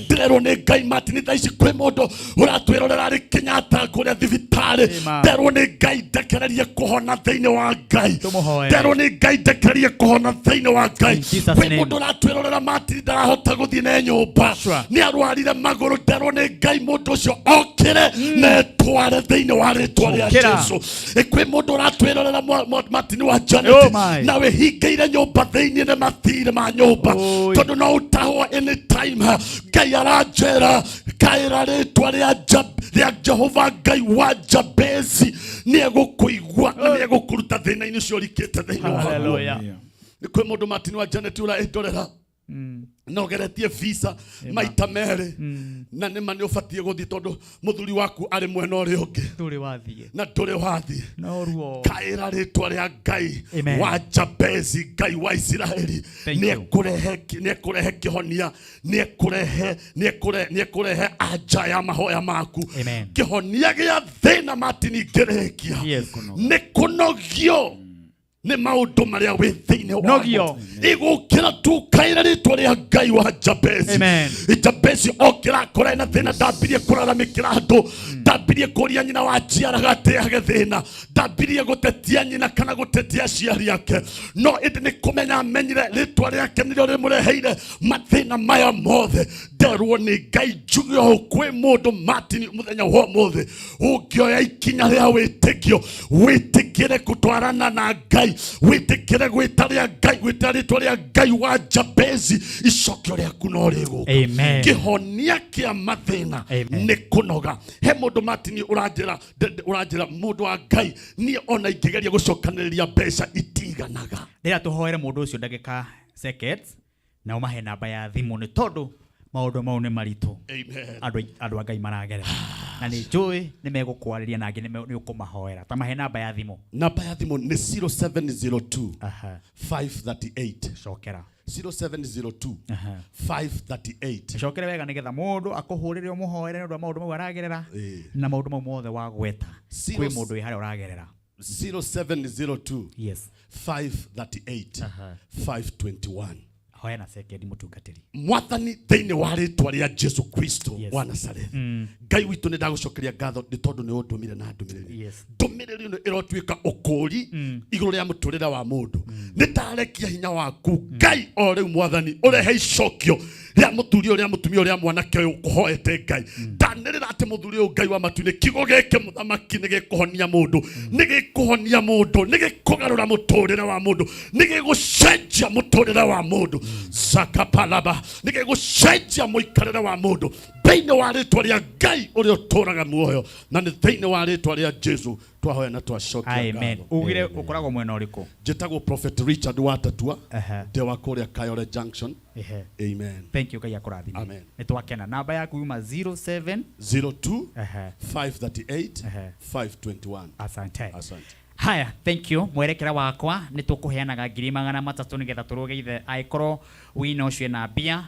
Ndĩrerwo nĩ Ngai Martin, thaa ici kwĩ mũndũ ũratwĩrorera arĩ Kenyatta kũrĩa thibitarĩ. Amen. Nderwo nĩ Ngai ndekererie kũhona thĩinĩ wa Ngai. Tũmũhoere. Nderwo nĩ Ngai ndekererie kũhona thĩinĩ wa Ngai. In Jesus' Kwĩ name. mũndũ ũratwĩrorera Martin ndarahota gũthiĩ na nyũmba, Sure. nĩ arwarire magũrũ. Nderwo nĩ Ngai mũndũ ũcio okĩre na etware thĩinĩ wa rĩtwa rĩa Ũkĩra. Jesu. Kwĩ mũndũ ũratwĩrorera Martin wa Janet Oh my. na wĩhingĩire nyũmba thĩinĩ nĩ mathirĩ ma nyũmba, Oi. tondũ no ũtahwo anytime. Ngai aranjĩra kaĩra rĩtwa rĩa Jehova Ngai wa Jabezi, nĩ egũkũigua na nĩ egũkũruta thĩna-inĩ ũcio ũrikĩte thĩinĩ waguo. Hallelujah. Nĩ kwĩ mũndũ Martin wa Janet ũraĩndorera na ũgeretie visa maita merĩ, na nĩma nĩ ũbatiĩ gũthiĩ tondũ mũthuri waku arĩ mwena ũrĩa ũngĩ Ndũrĩ wathiĩ. na ndũrĩ wathiĩ. No ruo. Kaĩra rĩtwa rĩa Ngai Amen. wa Jabezi, Ngai wa Isiraeli, Thank you. nĩekũrehe kĩhonia, nĩekũrehe anja ya mahoya maku. Amen. Kĩhonia gĩa thĩna Martin ngĩrĩkia Yes. nĩ kũnogio nĩ maũndũ marĩa wĩ thĩinĩ wamo. Nogio. Igũkĩra tu kaĩra rĩtwa rĩa Ngai wa Jabezi. Amen. Jabezi okĩra akora ena thĩna, ndambirie kũraramĩkĩra andũ, ndambirie kũria nyina wa njiaraga atĩage thĩna, ndambirie gũtetia nyina kana gũtetia aciari ake, no ĩndĩ nĩ kũmenya amenyire rĩtwa rĩake nĩrĩo rĩmũreheire mathĩna maya mothe. Nderwo nĩ Ngai njuge ũũ kwĩ mũndũ Martin mũthenya wa ũmũthĩ, ũngĩoya ikinya rĩa wĩtĩkio, wĩtĩkĩre gũtwarana na Ngai, wĩtĩkĩre gwĩta rĩa Ngai, gwĩta rĩtwa rĩa Ngai wa Jabezi, icokio rĩaku no rĩgũka. Amen. Kĩhonia kĩa mathĩna Amen. nĩ kũnoga. He mũndũ Martin ũranjĩra ũranjĩra mũndũ wa Ngai, niĩ ona ingĩgeria gũcokanĩrĩria mbeca itiganaga. Ndĩra tũhoere mũndũ ũcio ndagĩka seconds na ũmahe namba ya thimũ, nĩ tondũ maũndũ mau nĩ maritũ. Amen. Andũ a Ngai maragerera na nĩ njũĩ nĩ megũkwarĩria na angĩ nĩ ũkũmahoera. Ta mahe namba ya thimũ. Namba ya thimũ nĩ 0702 Aha. 538. Cokera. 0702 Aha. 538. Cokere wega nĩgetha mũndũ akũhũrĩre ũmũhoere nĩ ũndũ wa maũndũ mau aragerera Ĩĩ. na maũndũ mau mothe wagweta. Zero Kwĩ mũndũ wĩ harĩa ũragerera. 0702 Yes. 538 Aha. 521. Hoya na sekendi mũtungatĩri. Mwathani thĩinĩ wa rĩtwa rĩa Jesu Kristo Yes. wa Nazarethi, Ngai witũ, nĩ ndagũcokeria ngatho nĩ tondũ nĩ ũndũmire na ndũmĩrĩri. Yes. Ndũmĩrĩri ĩno ĩrotuĩka ũkũũri igũrũ rĩa mũtũrĩre wa mũndũ. Nĩ ndarekia hinya waku Ngai o rĩu Mwathani, ũrehe icokio rĩa mũthuri ũyũ, rĩa mũtumia ũyũ, rĩa mwanake ũyũ ũkũhoete Ngai. Ndanĩrĩra atĩ mũthuri ũyũ Ngai wa matu-inĩ, kiugo gĩkĩ mũthamaki nĩ gĩkũhonia mũndũ, nĩ gĩkũhonia mũndũ, nĩ gĩkũgarũra mũtũrĩre wa mũndũ, nĩ gĩgũcenjia mũtũrĩre wa mũndũ, zakapalaba, nĩ gĩgũcenjia mũikarĩre wa mũndũ thĩinĩ wa rĩtwa rĩa Ngai ũrĩa ũtũũraga muoyo, na nĩ thĩinĩ wa rĩtwa rĩa Jesu twahoya na twacokia Amen. ngatho. Ugire ũkoragwo mwena ũrĩkũ? Njĩtagwo Prophet Richard Watatua, Aha. ndĩ wa kũrĩa Kayole Junction. Ehe. Amen. Thank you, Ngai akũrathime. Amen. Nĩ twakena. Namba yaku yuma 07 02 Aha. 538 Aha. 521. Asante. Asante. Haya, thank you. Mwerekera wakwa nĩ tũkũheanaga 300,000 nĩgetha tũrũge ithe. Angĩkorwo wina ũcio ena mbia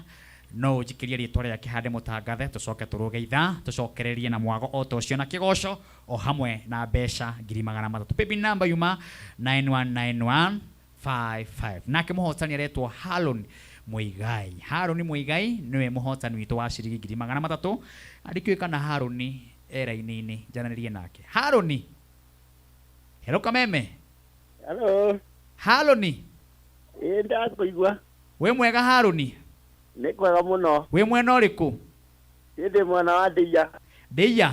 no ũnjikĩrie rĩtwa rĩake hande mũtangathe, tũcoke tũrũge ithaa, tũcokererie na mwago o ta ũcio na kĩgoco o hamwe na mbeca 300,000. Paybill number yuma 919155. Nake mũhotani aretwo Harun Muigai. Harun Muigai nĩwe mũhotani witũ wa ciringi 300,000. Andĩkĩũĩ kana Harun e raini-inĩ, njaranĩrie nake. Harun. Hello Kameme. Hello. Haruni. Ĩ ndakũigua. Wĩ mwega Haruni? Nĩ kwega mũno. Wĩ mwena ũrĩkũ? Ĩ ndĩ mwena wa Ndĩia. Ndĩia.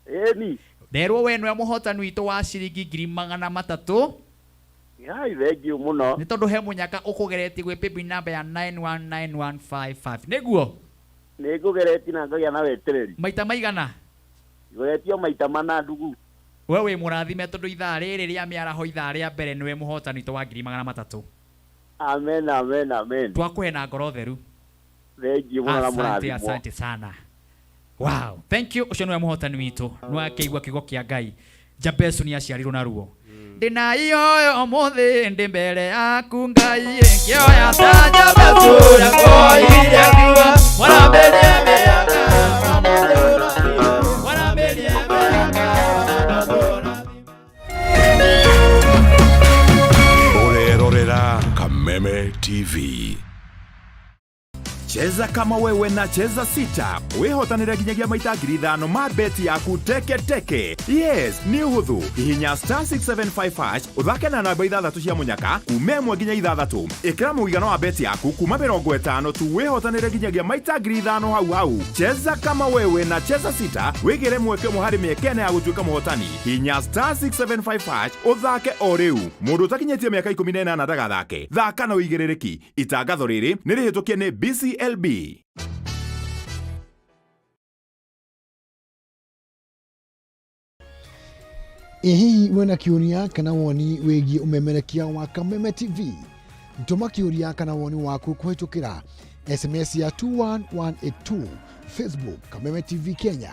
Ĩni. Nderwo we nĩwe mũhotani witũ wa ciringi 300,000. Hai, thengiũ mũno. Nĩ tondũ he mũnyaka ũkũgeretie gwĩ paybill number ya 919155. Nĩguo? Nĩ ngũgeretie na ngagĩa na wetereri. Maita maigana? Ngoretio maita mana ndugu. We wĩ mũrathime tondũ ithaa rĩrĩ rĩa mĩaraho, ithaa rĩa mbere nĩwe mũhotani witũ wa 300,000. Amen, amen, amen. Twakũhe na ngoro theru. Thengiũ mũno na Asante, mũrathimwo. asante sana. Wow, thank you. Ũcio nĩwe mũhotani witũ. Nĩwakĩigua kiugo kĩa Ngai. Jabesu nĩ aciarirwo na ruo. Ndĩna ihoyo ũmũthĩ ndĩ mbere yaku Ngai, ngĩoya ta Jabesu ũrĩa woire nguo. Mwarambĩrie mĩaka, mwarambĩrie mĩaka. Ũrerorera Kameme TV. Cheza kama wewe na Cheza Sita wihotanire nginyagia maita 5,000 ma beti yaku teke teke. Yes, nĩ ũhũthũ. Hihinya star 675 hash ũthake na namba ithathatũ cia mũnyaka kuma 1 nginya 6. Ĩkĩra mũigana wa beti yaku kuma 50 tu wihotanire nginyagia maita 5,000 hau hau. Cheza kama wewe na Cheza Sita wĩgĩre mweke ũmwe harĩ mĩeke ĩna ya gũtuĩka mũhotani. Hihinya star 675 hash ũthake o rĩu. Mũndũ ũtakinyĩtie mĩaka 18 ndagathake. Thaka na ũigĩrĩrĩki. Itangatho rĩrĩ nĩ rĩhĩtũkie nĩ BCLB. Ĩ hihi wĩna kĩũria kana woni wĩgiĩ ũmemerekia wa Kameme TV? Tũma kĩũria kana woni waku kũhĩtũkĩra SMS ya 21182, Facebook Kameme TV Kenya,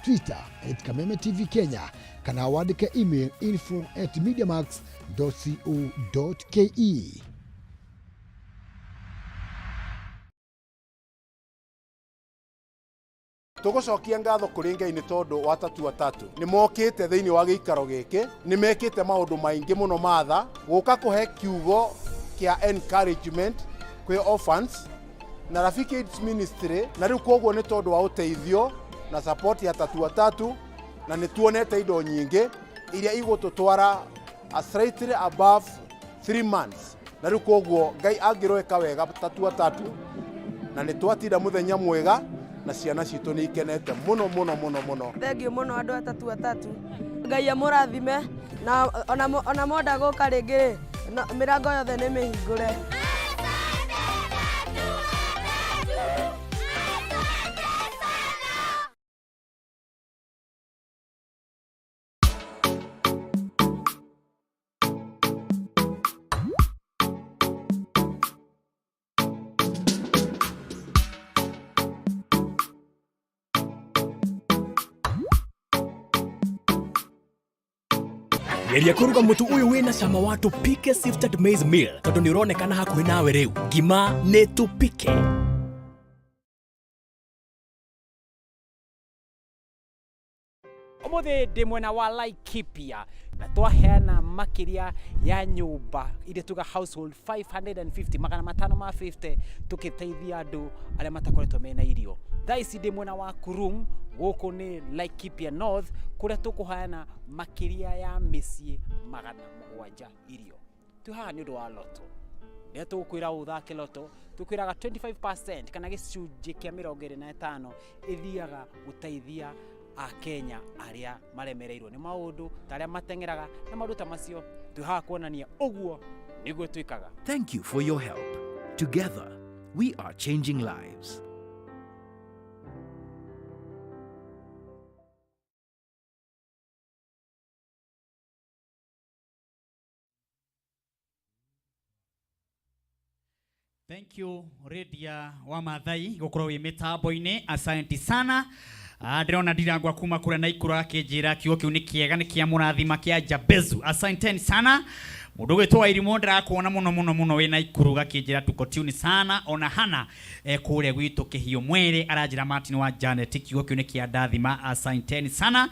Twitter at Kameme TV Kenya, kana wandĩke email info at mediamax.co.ke. Tũgũcokia ngatho kũrĩ Ngai nĩ tondũ wa Tatu Watatu nĩ mokĩte thĩinĩ wa gĩikaro gĩkĩ, nĩ mekĩte maũndũ maingĩ mũno matha gũka kũhe kiugo kĩa encouragement kwĩ orphans na Rafiki AIDS Ministry, na rĩu koguo nĩ tondũ wa ũteithio na support ya Tatu Watatu, na nĩ tuonete indo nyingĩ iria igũtũtwara a slightly above 3 months, na rĩu koguo Ngai angĩroeka wega Tatu Watatu, na nĩ twatinda mũthenya mwega na ciana citũ nĩ ikenete mũno mũno mũno mũno. Thengiũ mũno andũ a Tatu Watatu, Ngai amũrathime na ona monda gũka rĩngĩ rĩ, mĩrango yothe nĩ mĩhingũre. Geria kũruga mũtu ũyũ wĩna cama wa Tupike Sifted Maize Meal tondũ nĩ ũronekana hakuhĩ nawe rĩu. Ngima nĩ Tupike. Ũmũthĩ ndĩ mwena wa Laikipia na twaheana makĩria ya nyũmba iria tuga household 550 550 tũkĩteithia andũ arĩa matakoretwo mena irio. Thaa ici ndĩ mwena wa Kurum, gũkũ nĩ Laikipia North kũrĩa tũkũheana makĩria ya mĩciĩ 700 irio. Twĩ haha nĩ ũndũ wa loto. Rĩrĩa tũgũkwĩra ũthake loto, tũkwĩraga 25% kana gĩcunjĩ kĩa 25 ĩthiaga gũteithia Akenya arĩa maremereirwo nĩ maũndũ ta arĩa mateng'eraga na maũndũ ta macio. Twĩ haha kuonania ũguo nĩguo twĩkaga. Thank you for your help. Together, we are changing lives. Thank you Lydia wa Mathai gukorwo wi mitambo-ini, asante sana. Ndĩrona ndirangwa kuma kũrĩa Naikuru akĩnjĩra kiugo kĩu nĩ kĩega, nĩ kĩa mũrathima kĩa Jabezu, asanteni sana. Mũndũ ũgwĩtwo Wairimũ ndĩrakuona mũno mũno mũno wĩ Naikuru gakĩnjĩra tuko tune sana. Ona Hana kũrĩa gwitũ Kĩhiũ Mwere aranjĩra Martin wa Janet kiugo kĩu nĩ kĩa ndathima, asanteni sana.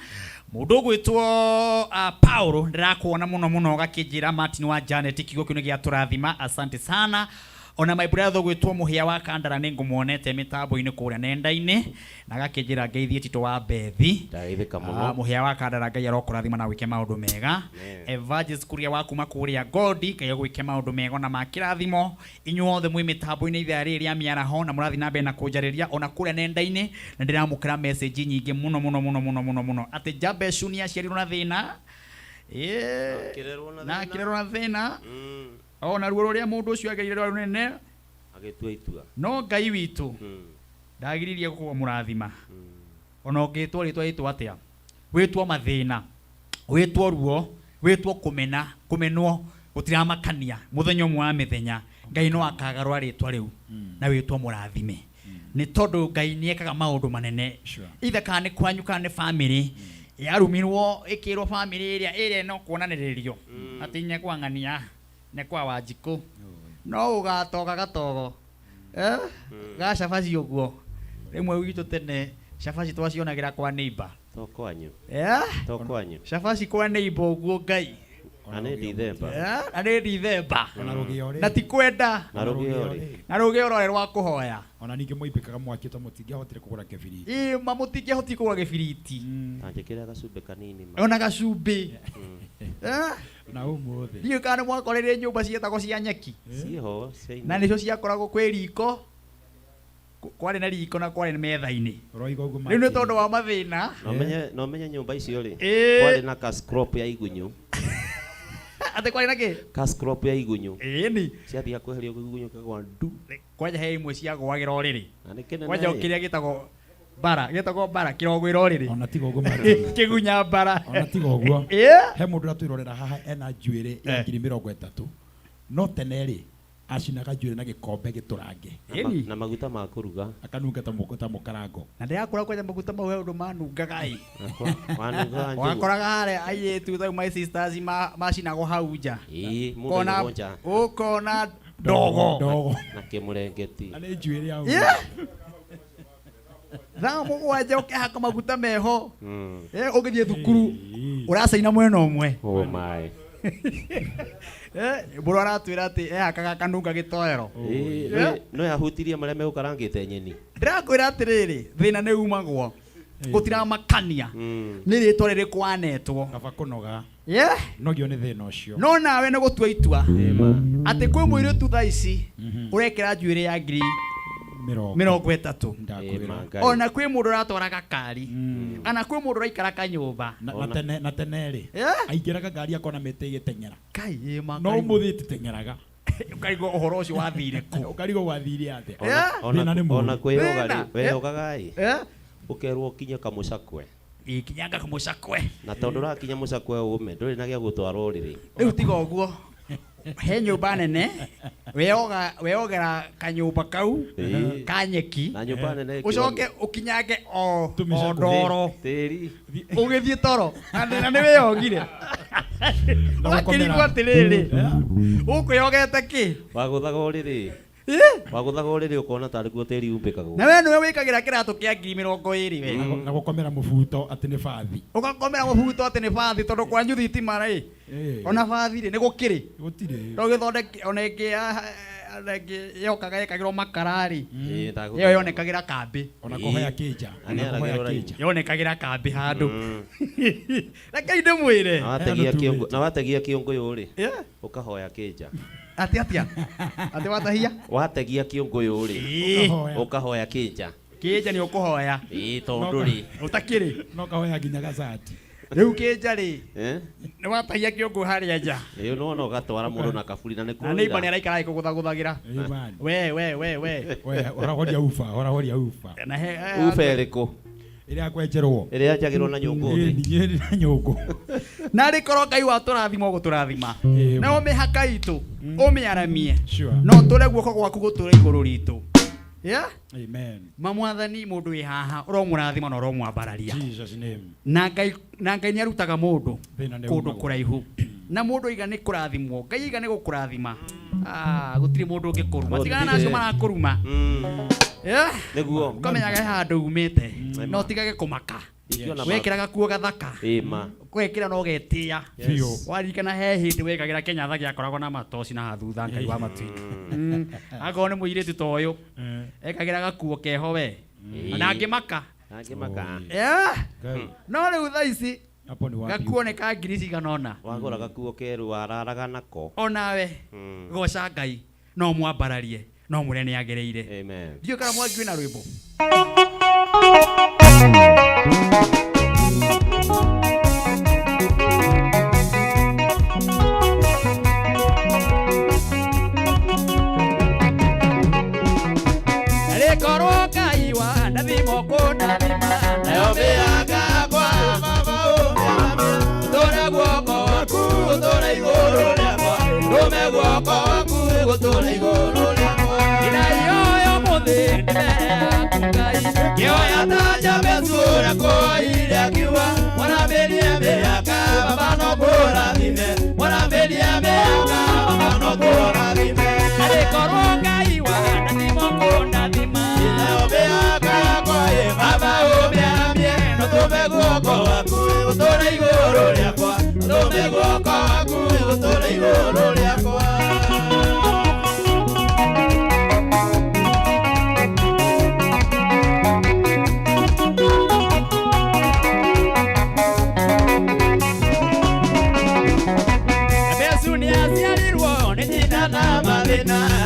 Mũndũ ũgwĩtwo Paulo ndĩrakuona mũno mũno gakĩnjĩra Martin wa Janet kiugo kĩu nĩ gĩa tũrathima, asante sana. Ona my brother gwitwo Muhia wa Kandara nĩ ngũmuonete mĩtambo-inĩ kũrĩa nenda-inĩ na gakĩnjĩra ngeithie Tito wa Bethi. Ndageithĩka mũno. Muhia wa Kandara Ngai arokũrathima na gwĩke maũndũ mega. Evangelist Kuria wa kuma kũrĩa Godi Ngai agwĩke maũndũ mega na ma kĩrathimo. Inyuothe mwĩ mĩtambo-inĩ ithaa rĩrĩ rĩa mĩaraho na mũrathiĩ na mbere na kũnjarĩria ona kũrĩa nenda-inĩ, na ndĩramũkĩra message nyingĩ mũno mũno mũno mũno mũno mũno atĩ Jabeshu nĩ aciarirwo na thĩna. Na akĩrerwo na thĩna. Ona ruo rũrĩa mũndũ ũcio agereire rwarĩ rũnene, agĩtua itua, no Ngai witũ ndagiririe kũmũrathima. Ona ũngĩtwo rĩtwa rĩtwa atĩa, wĩtwo mathĩna, wĩtwo ruo, wĩtwo kũmena, kũmenwo gũtiramakania, mũthenya ũmwe wa mĩthenya Ngai no akagarũra rĩtwa rĩu na wĩtwo mũrathime. Nĩ tondũ Ngai nĩ ekaga maũndũ manene. Ithe kana nĩ kwanyu kana nĩ famĩlĩ yarumirwo ĩkĩrwo famĩlĩ ĩrĩa ĩrĩa no kuonanĩrĩrio atĩ inya kwa ng'ania nĩ kwa Wanjikũ no ũgatoga gatogo ga cabaci ũguo. Rĩmwe gwitũ tene cabaci twacionagĩra kwa neighbor. To kwanyu. To kwanyu. Cabaci kwa neighbor ũguo Ngai. Na nĩ Dithemba. Na nĩ Dithemba. Ona rũgĩo rĩ. Na ti kwenda. Na rũgĩo rĩ. Na rũgĩo rwarĩ rwa kũhoya. Ona ningĩ mwaibĩkaga mwaki to mũtingĩahotire kũgũra kĩbiriti. Ĩ ma mũtingĩahotire kũgũra gĩbiriti. Ta njĩkĩra gacumbĩ kanini ma. Ona gacumbĩ. Na ũmũthĩ. Ndiũĩ kana nĩ mwakorire nyũmba cietagwo cia nyeki. Ciĩho cia Na nĩcio ciakoragwo kwĩ riko. Kwarĩ na riko na kwarĩ metha-inĩ. Ũroiga ũguo Rĩu nĩ tondũ wa mathĩna. No menye nyũmba icio rĩ. Ĩ. Kwarĩ na cash crop ya igunyũ. Atĩ kwarĩ na kĩ? Cash crop ya igunyũ. Ĩni. Ciathiaga kweherio igunyũ kagwa ndu. Kwanja he imwe ciagwagĩra ũrĩrĩ. Na nĩ kĩnene. Kwanja ĩ. kĩrĩa gĩtagwo bara, gĩtagwo bara kĩrogwĩra ũrĩrĩ. Ona tiga ũguo Martin. Kĩgunya bara. Ona tiga ũguo. Ĩ. He mũndũ ũratwĩrorera haha ena njuĩrĩ ya 30,000. No tene rĩ acinaga njuĩrĩ na gĩkombe gĩtũrange. Na maguta ma kũruga. Akanunga ta ta mũkarango. Na ndĩrakora kwanja maguta mau he ũndũ manungaga ĩ. Wanungaga njũgũ. Wakoraga harĩa airĩtu ta my sisters macinagwo hau nja. Ĩ, mũndũ Kona aigagwo nja. ũkona ndogo. Ndogo. Na kĩmũrengeti. Na nĩ njuĩrĩ ya Yeah. Thaa mũgwanja ũkehaka maguta meho. Ũgĩthiĩ thukuru ũracaina mwena ũmwe. Oh my. Mũrũ aratwĩra atĩ ehakaga kanunga gĩtoero. Ĩ, no yahutirie marĩa megũkarangĩte nyeni. Ndĩrakwĩra atĩrĩrĩ, thĩna nĩ umagwo. Gũtiramakania. Nĩ rĩtwa rĩrĩkũ wanetwo. Kaba kũnoga. Yeah. Nogio nĩ thĩna ũcio. No nawe nĩ gũtua itua. Atĩ kwĩ mũirĩtu thaa ici ũrekĩra njuĩrĩ ya ngiri 30. Ndakwĩra. Ona kwĩ mũndũ ũratwara gakari. Kana kwĩ mũndũ ũraikara kanyũmba. Na tene rĩ aingĩraga ngari akona mĩtĩ ĩgĩteng'era. Kai ĩ ma. No ũmũthĩ ĩtiteng'eraga. Ũkarigwo ũhoro ũcio wathire kũ. Ũkarigwo wathire atĩa. Thĩna nĩ mũũru. Ona kwĩyoga rĩ, Thĩna. weyogaga ĩ. Ũkerwo ũkinye kamũcakwe. Ĩ kinyanga kamũcakwe. Na tondũ ũrakinya mũcakwe ũme, ndũrĩ na gĩa gũtwara ũrĩrĩ. Rĩu tiga ũguo. He nyũmba nene weyogera kanyũmba kau ka nyeki. Na nyũmba nene Ũcoke ũkinyange o ndoro. Tĩri. Ũgĩthiĩ toro. Na nĩ wĩyogire. Ũgakĩrigwo atĩrĩrĩ. Ũkwĩyogete kĩ? Wagũthaga ũrĩrĩ. Wagũthaga ũrĩrĩ ũkona tarĩ kuo tĩri umbĩkagwo. Na we nĩwe wĩkagĩra kĩratũ kĩa 20,000 we. Na gũkomera mũbuto atĩ nĩ bathi. Ũgakomera mũbuto atĩ nĩ bathi tondũ kwanyu thitima rĩ. Ona bathi rĩ nĩ gũkĩrĩ. Gũtirĩ. No gĩthondeke ona ĩngĩ ona ĩngĩ yokaga ĩkagĩrwo makara rĩ. Ĩ, ndagũthaga. Ĩyo yonekagĩra kambĩ. Ona kũhoya kĩnja. Na nĩ aragĩrwo raini. Yonekagĩra kambĩ handũ. Rekei ndĩmwĩre. Na wategia kĩũngũyũ rĩ, ũkahoya kĩnja. Atĩ atĩa? Atĩ watahia? Wategia kĩũngũyũ rĩ, ũkahoya kĩnja. Kĩnja nĩ ũkũhoya. Ĩ, tondũ rĩ. Ũtakĩrĩ. No kahoya nginya gacati. Rĩu kĩnja rĩ, nĩ watahia kĩũngũ harĩa nja. Ĩ, nĩwona ũgatwara mũndũ na kaburi na nĩ Na neighbor nĩ kũira. araikara agĩkũgũthagũthagĩra. We we we we. We horahoria uba, horahoria uba. Na he Uba ĩrĩkũ? Ĩrĩa kwenjerwo. Ĩrĩa yanjagĩrwo na nyũngũ thĩ. Ĩ, na nyũngũ. Na rĩkorwo Ngai watũrathima ũgũtũrathima. Na ũmĩhaka itũ, ũmĩaramie. No tũre guoko gwaku gũtũre igũrũ ritũ. Yeah? Amen. Ma mwathani mũndũ wĩ haha ũromũrathima na ũromwambararia. Jesus name. Na Ngai na Ngai nĩ arutaga mũndũ Thĩna nĩ kũndũ umagwo. kũraihu. Na mũndũ aiga nĩ kũrathimwo, Ngai aiga nĩ gũkũrathima. Ah, gũtirĩ mũndũ ũngĩkũruma. Tigana na acio marakũruma. Yeah? Nĩguo. Ũkamenyaga he handũ umĩte. Na ũtigage kũmaka. Ingĩona Wekĩra gakuo gathaka. Ĩ ma. Kwekĩra no ũgetĩa. Biũ. Waririkana he hĩndĩ wekagĩra Kenyatta gĩakoragwo na matoci na hathutha Ngai wa matu-inĩ. Akorwo nĩ mũirĩtu ta ũyũ ekagĩra gakuo keho we. Na angĩmaka. Angĩmaka. Yeah. No rĩu thaa ici Hapo ni wapi? gakuo nĩ ka ngiri cigana ũna. Wagũra gakuo kerũ wararaga nako. Onawe goca Ngai no mwambararie no mwĩre nĩ agĩrĩire. Amen. Ndiũĩ kana mwangi wĩna rwĩmbo. Rĩkorwo Ngai wa ndathima ũkũndathima nayo mĩhaka yakwa baba ũmĩamia tũre guoko gwaku gũtũre igũrũ rĩakwa ndũme guoko gwaku gũtũre igũrũ rĩakwa ndĩraioya ũmũthĩ ndĩ mbere yaku Ngai ngĩoya ta Jabezu ũrĩa kũoire akiuga mwanambĩrie mĩhaka baba no kũrathime mwanambĩrie mĩhaka baba no kũrathime arĩkorwo Ngai wa ndathima ũkũndathima nayo mĩhaka yakwa ĩ baba ũmĩamie no tũme guoko gwaku gũtũre igũrũ rĩakwa tũme guoko gwaku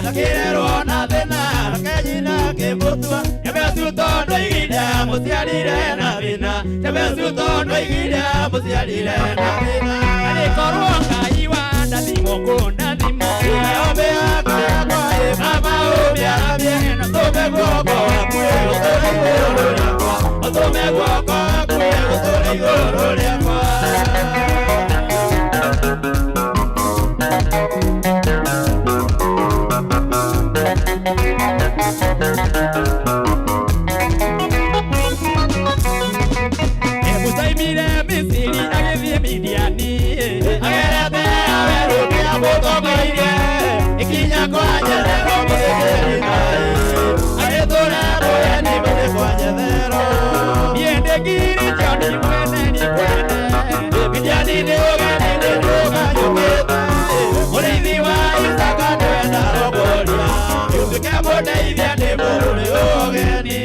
Akĩrerwo na thĩna Reke nyina akĩmũtua Jabezu tondũ aigire amũciarire na thĩna Jabezu tondũ aigire amũciarire na thĩna Arĩkorwo Ngai wa ndathimo kũndathima Ombe yakwa yakwa ĩ mama ũmĩaramie Ũtũme guoko waku ĩ gũtũra igũrũ rĩakwa Ũtũme guoko waku ĩ gũtũra igũrũ rĩakwa Musa aimire Misiri agĩthiĩ Midiani Agerete werũ kĩamũtongoirie Ikinya kwa Jethero mũthĩnjĩri Ngai Agĩtũra mũgeni mũthĩ kwa Jethero Niĩ ndĩ ngiri John mwene ni kwene Midiani nĩ ũgeni nĩ ndũkanyũkĩte Mũrĩithi wa Isaka nĩwe ndarongoria Gĩtuĩke mũndeithia nĩ bũrũri ũgeni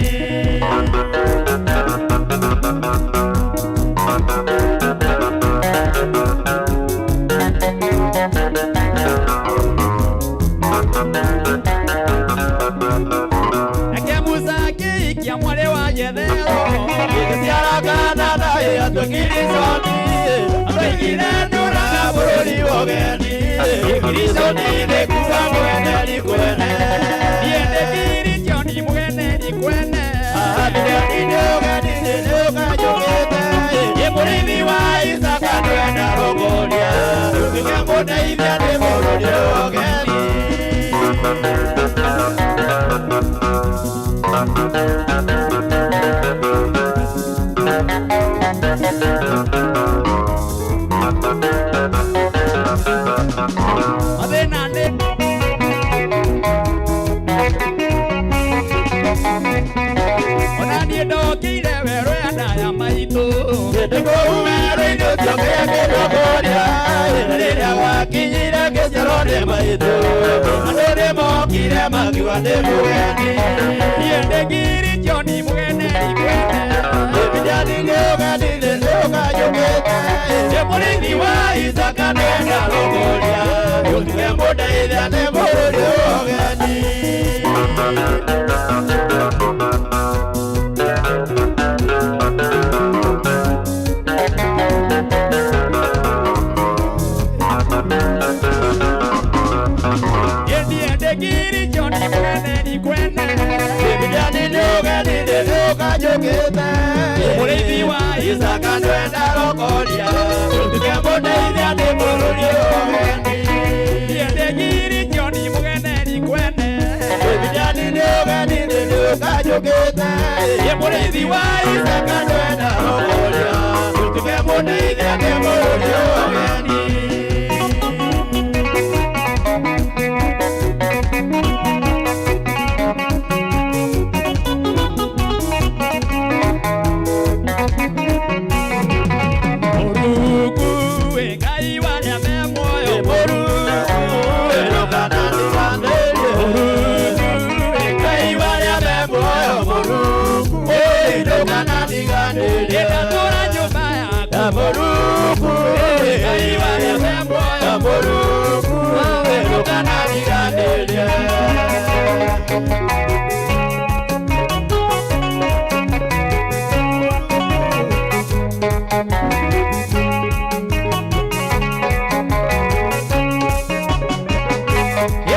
Nake Musa akĩhikia mwarĩ wa Jethero Gĩgĩciara kaana na atuĩkire Andũ aingire ndũraga bũrũri wa ũgeni Giriconi nĩ kuga mũgeneri kwene Niĩ ndĩ ngiri John mũgeneri kwene Midiani nĩ ũgeni nĩ ũkanjũkĩte Ĩ mũrĩithi wa Isaka nĩwe ndarongoria Gĩtuĩke mũndeithia nĩ bũrũri wa ũgeni Mathĩna nĩ Ona niĩ ndokĩire werũ ya ndaya maitũ Ndĩ kũu werũ-inĩ ũcio kĩrĩa kĩndongoria Rĩrĩa gwakinyire ngĩciarwo nĩ maitũ Andũ nĩmokire makiuga ndĩ mũgeni Niĩ ndĩ ngiri John mũgeneri kwene Midiani nĩ ũgeni nĩ ũkanjũkĩte Ndĩ mũrĩithi wa Isaka nĩwe ndarongoria Gĩtuĩke mũndeithia nĩ bũrũri wa ũgeni Niĩ ndĩ ngiri John mũgeneri kwene Midiani nĩ ũgeni nĩ ũkanjũkĩte Mũrĩithi wa Isaka nĩwe ndarongoria Gĩtuĩke mũndeithia nĩ bũrũri wa ũgeni Niĩ ndĩ ngiri John mũgeneri kwene Midiani nĩ ũgeni nĩ ũkanjũkĩte Ĩ mũrĩithi wa Isaka nĩwe ndarongoria Gĩtuĩke mũndeithia nĩ bũrũri wa ũgeni Mũrungu wĩ Ngai wa arĩa me muoyo Mũrungu ndũkanandiganĩrie Mũrungu wĩ Ngai wa arĩa me muoyo Mũrungu ndũkanandiganĩrie Ndatũra nyũmba yaku Mũrungu wĩ Ngai wa arĩa me muoyo Mũrungu ndũkanandiganĩrie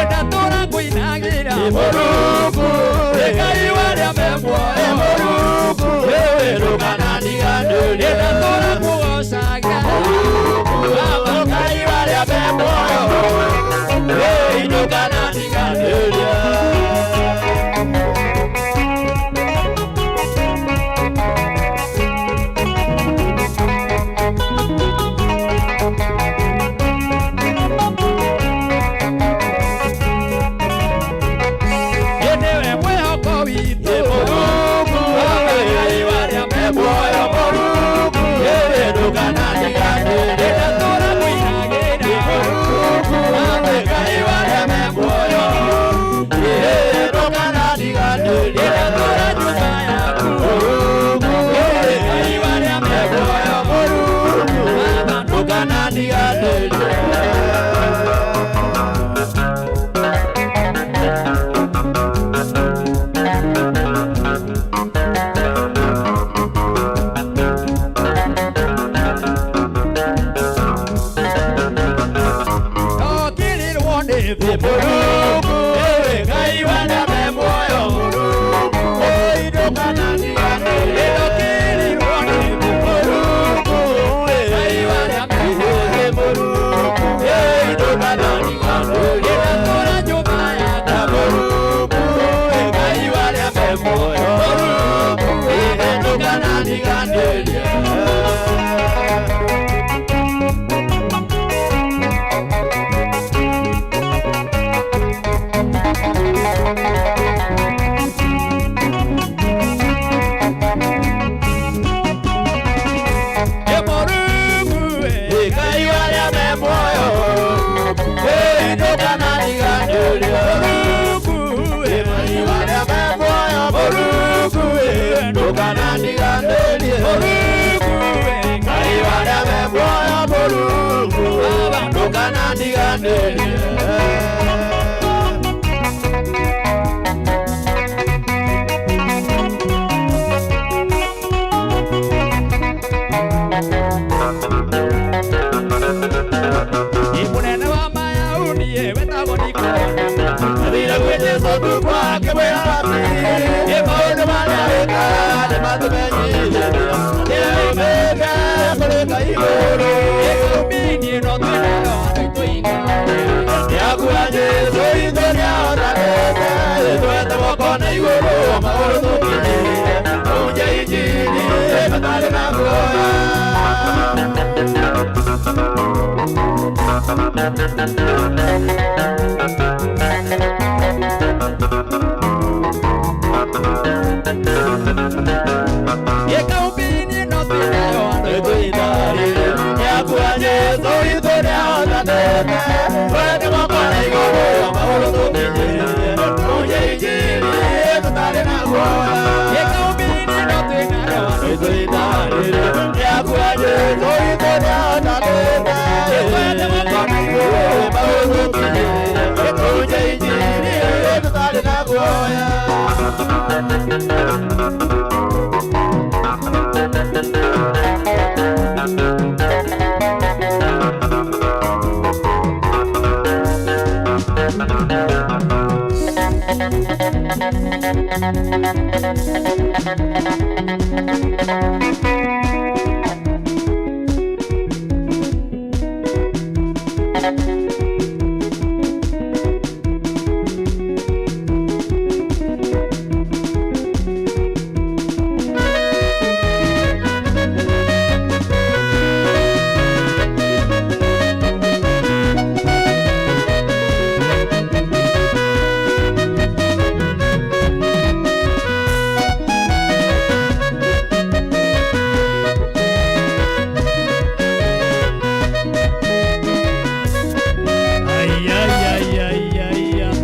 Ndatũra ngũinagĩra Mũrungu wĩ Ngai wa arĩa me muoyo Mũrungu ndũkanandiganĩrie Ndatũra ngũgocaga Baba Ngai wa arĩa me muoyo ndũkanandiganĩrie Nĩwe Tũiganĩrie. Mũnene wa Mayahudi wetagwo Nikodemo Athire gwĩ Jesũ ũtukũ akĩmwĩra rabi, ĩ maũndũ marĩa wĩkaga nĩmatũmenyithagia nĩoimĩte kũrĩ Ngai igũrũ. Ĩkũmi-inĩ ĩno twĩnayo andũ aitũ aingĩ. Nĩakua Jesũ witũ nĩahotanĩte, twete moko na igũrũ magũrũ tũkinyĩte, kũhunjia injiri matarĩ na guoya. Ĩkaũmbi-inĩ ĩno twĩnayo andũ aitũ aingĩ. Nĩakua Jesũ witũ nĩahotanĩte, twete moko na igũrũ magũrũ tũkinyĩte, kũhunjia injiri tũtarĩ na guoya. Ĩkaũmbi-inĩ ĩno twĩnayo andũ aitũ aingĩ. Nĩakua Jesũ witũ nĩahotanĩte, twete moko na igũrũ magũrũ tũkinyĩte, kũhunjia injiri tũtarĩ na guoya. Ai, ai, ai, ai, ai, ai.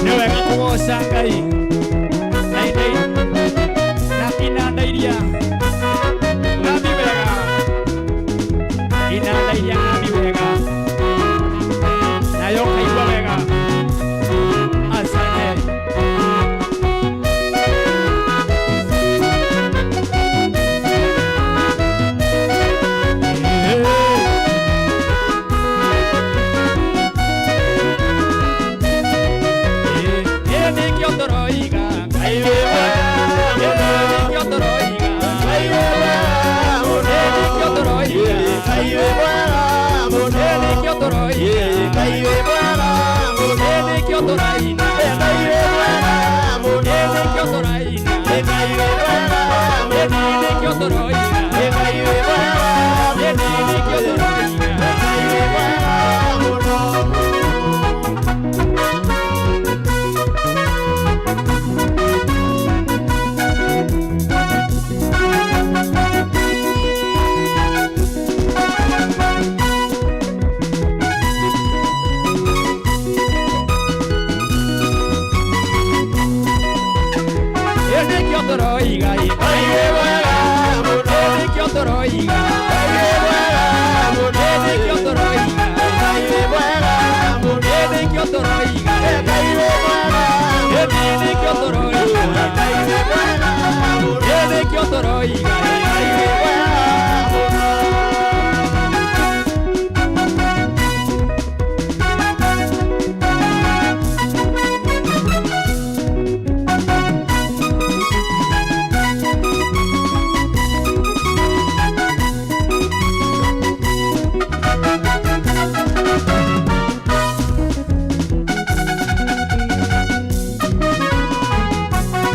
Nĩ wega kũgoca Ngai na indo na inanda iria ngambi wega inanda iria ngambi wega nayo ũkaigua wega asante. Ĩ nĩkĩo tũroiga Ngai wĩ mwega, ĩ nĩkĩo tũroiga Ngai wĩ mwega, ĩ nĩkĩo tũroiga Ngai wĩ mwega mũno, ĩ nĩkĩo tũroiga Ngai wĩ mwega mũno, ĩ nĩkĩo tũraina Ngai wĩ mwega mũno, ĩ nĩkĩo tũraina Ngai wĩ mwega ĩ mũno, nĩkĩo tũroiga Ngai wĩ mwega ĩ nĩkĩo tũroiga Ngai wĩ mwega mũno. Ĩ nĩkĩo tũroiga ĩ Ngai wĩ mwega mũno, ĩ nĩkĩo tũroiga Ngai wĩ mwega mũno, ĩ nĩkĩo tũroiga Ngai wĩ mwega mũno, ĩ nĩkĩo tũroiga Ngai wĩ mwega ĩ nĩkĩo tũroiga Ngai wĩ mwega mũno, ĩ nĩkĩo tũroiga Ngai wĩ mwega mũno. Ĩ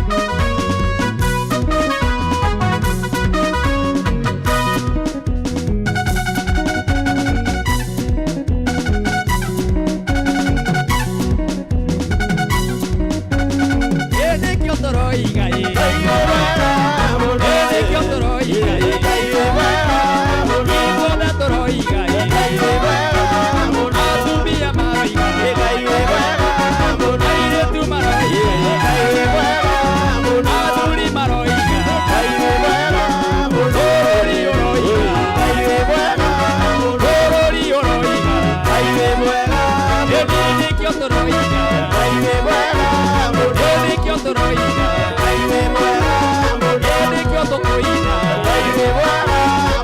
tũroiga. Ngai wĩ mwega mũno. Ĩ nĩkĩo tũroiga. Ngai wĩ mwega mũno. Ĩ nĩkĩo tũkũina. Ngai wĩ mwega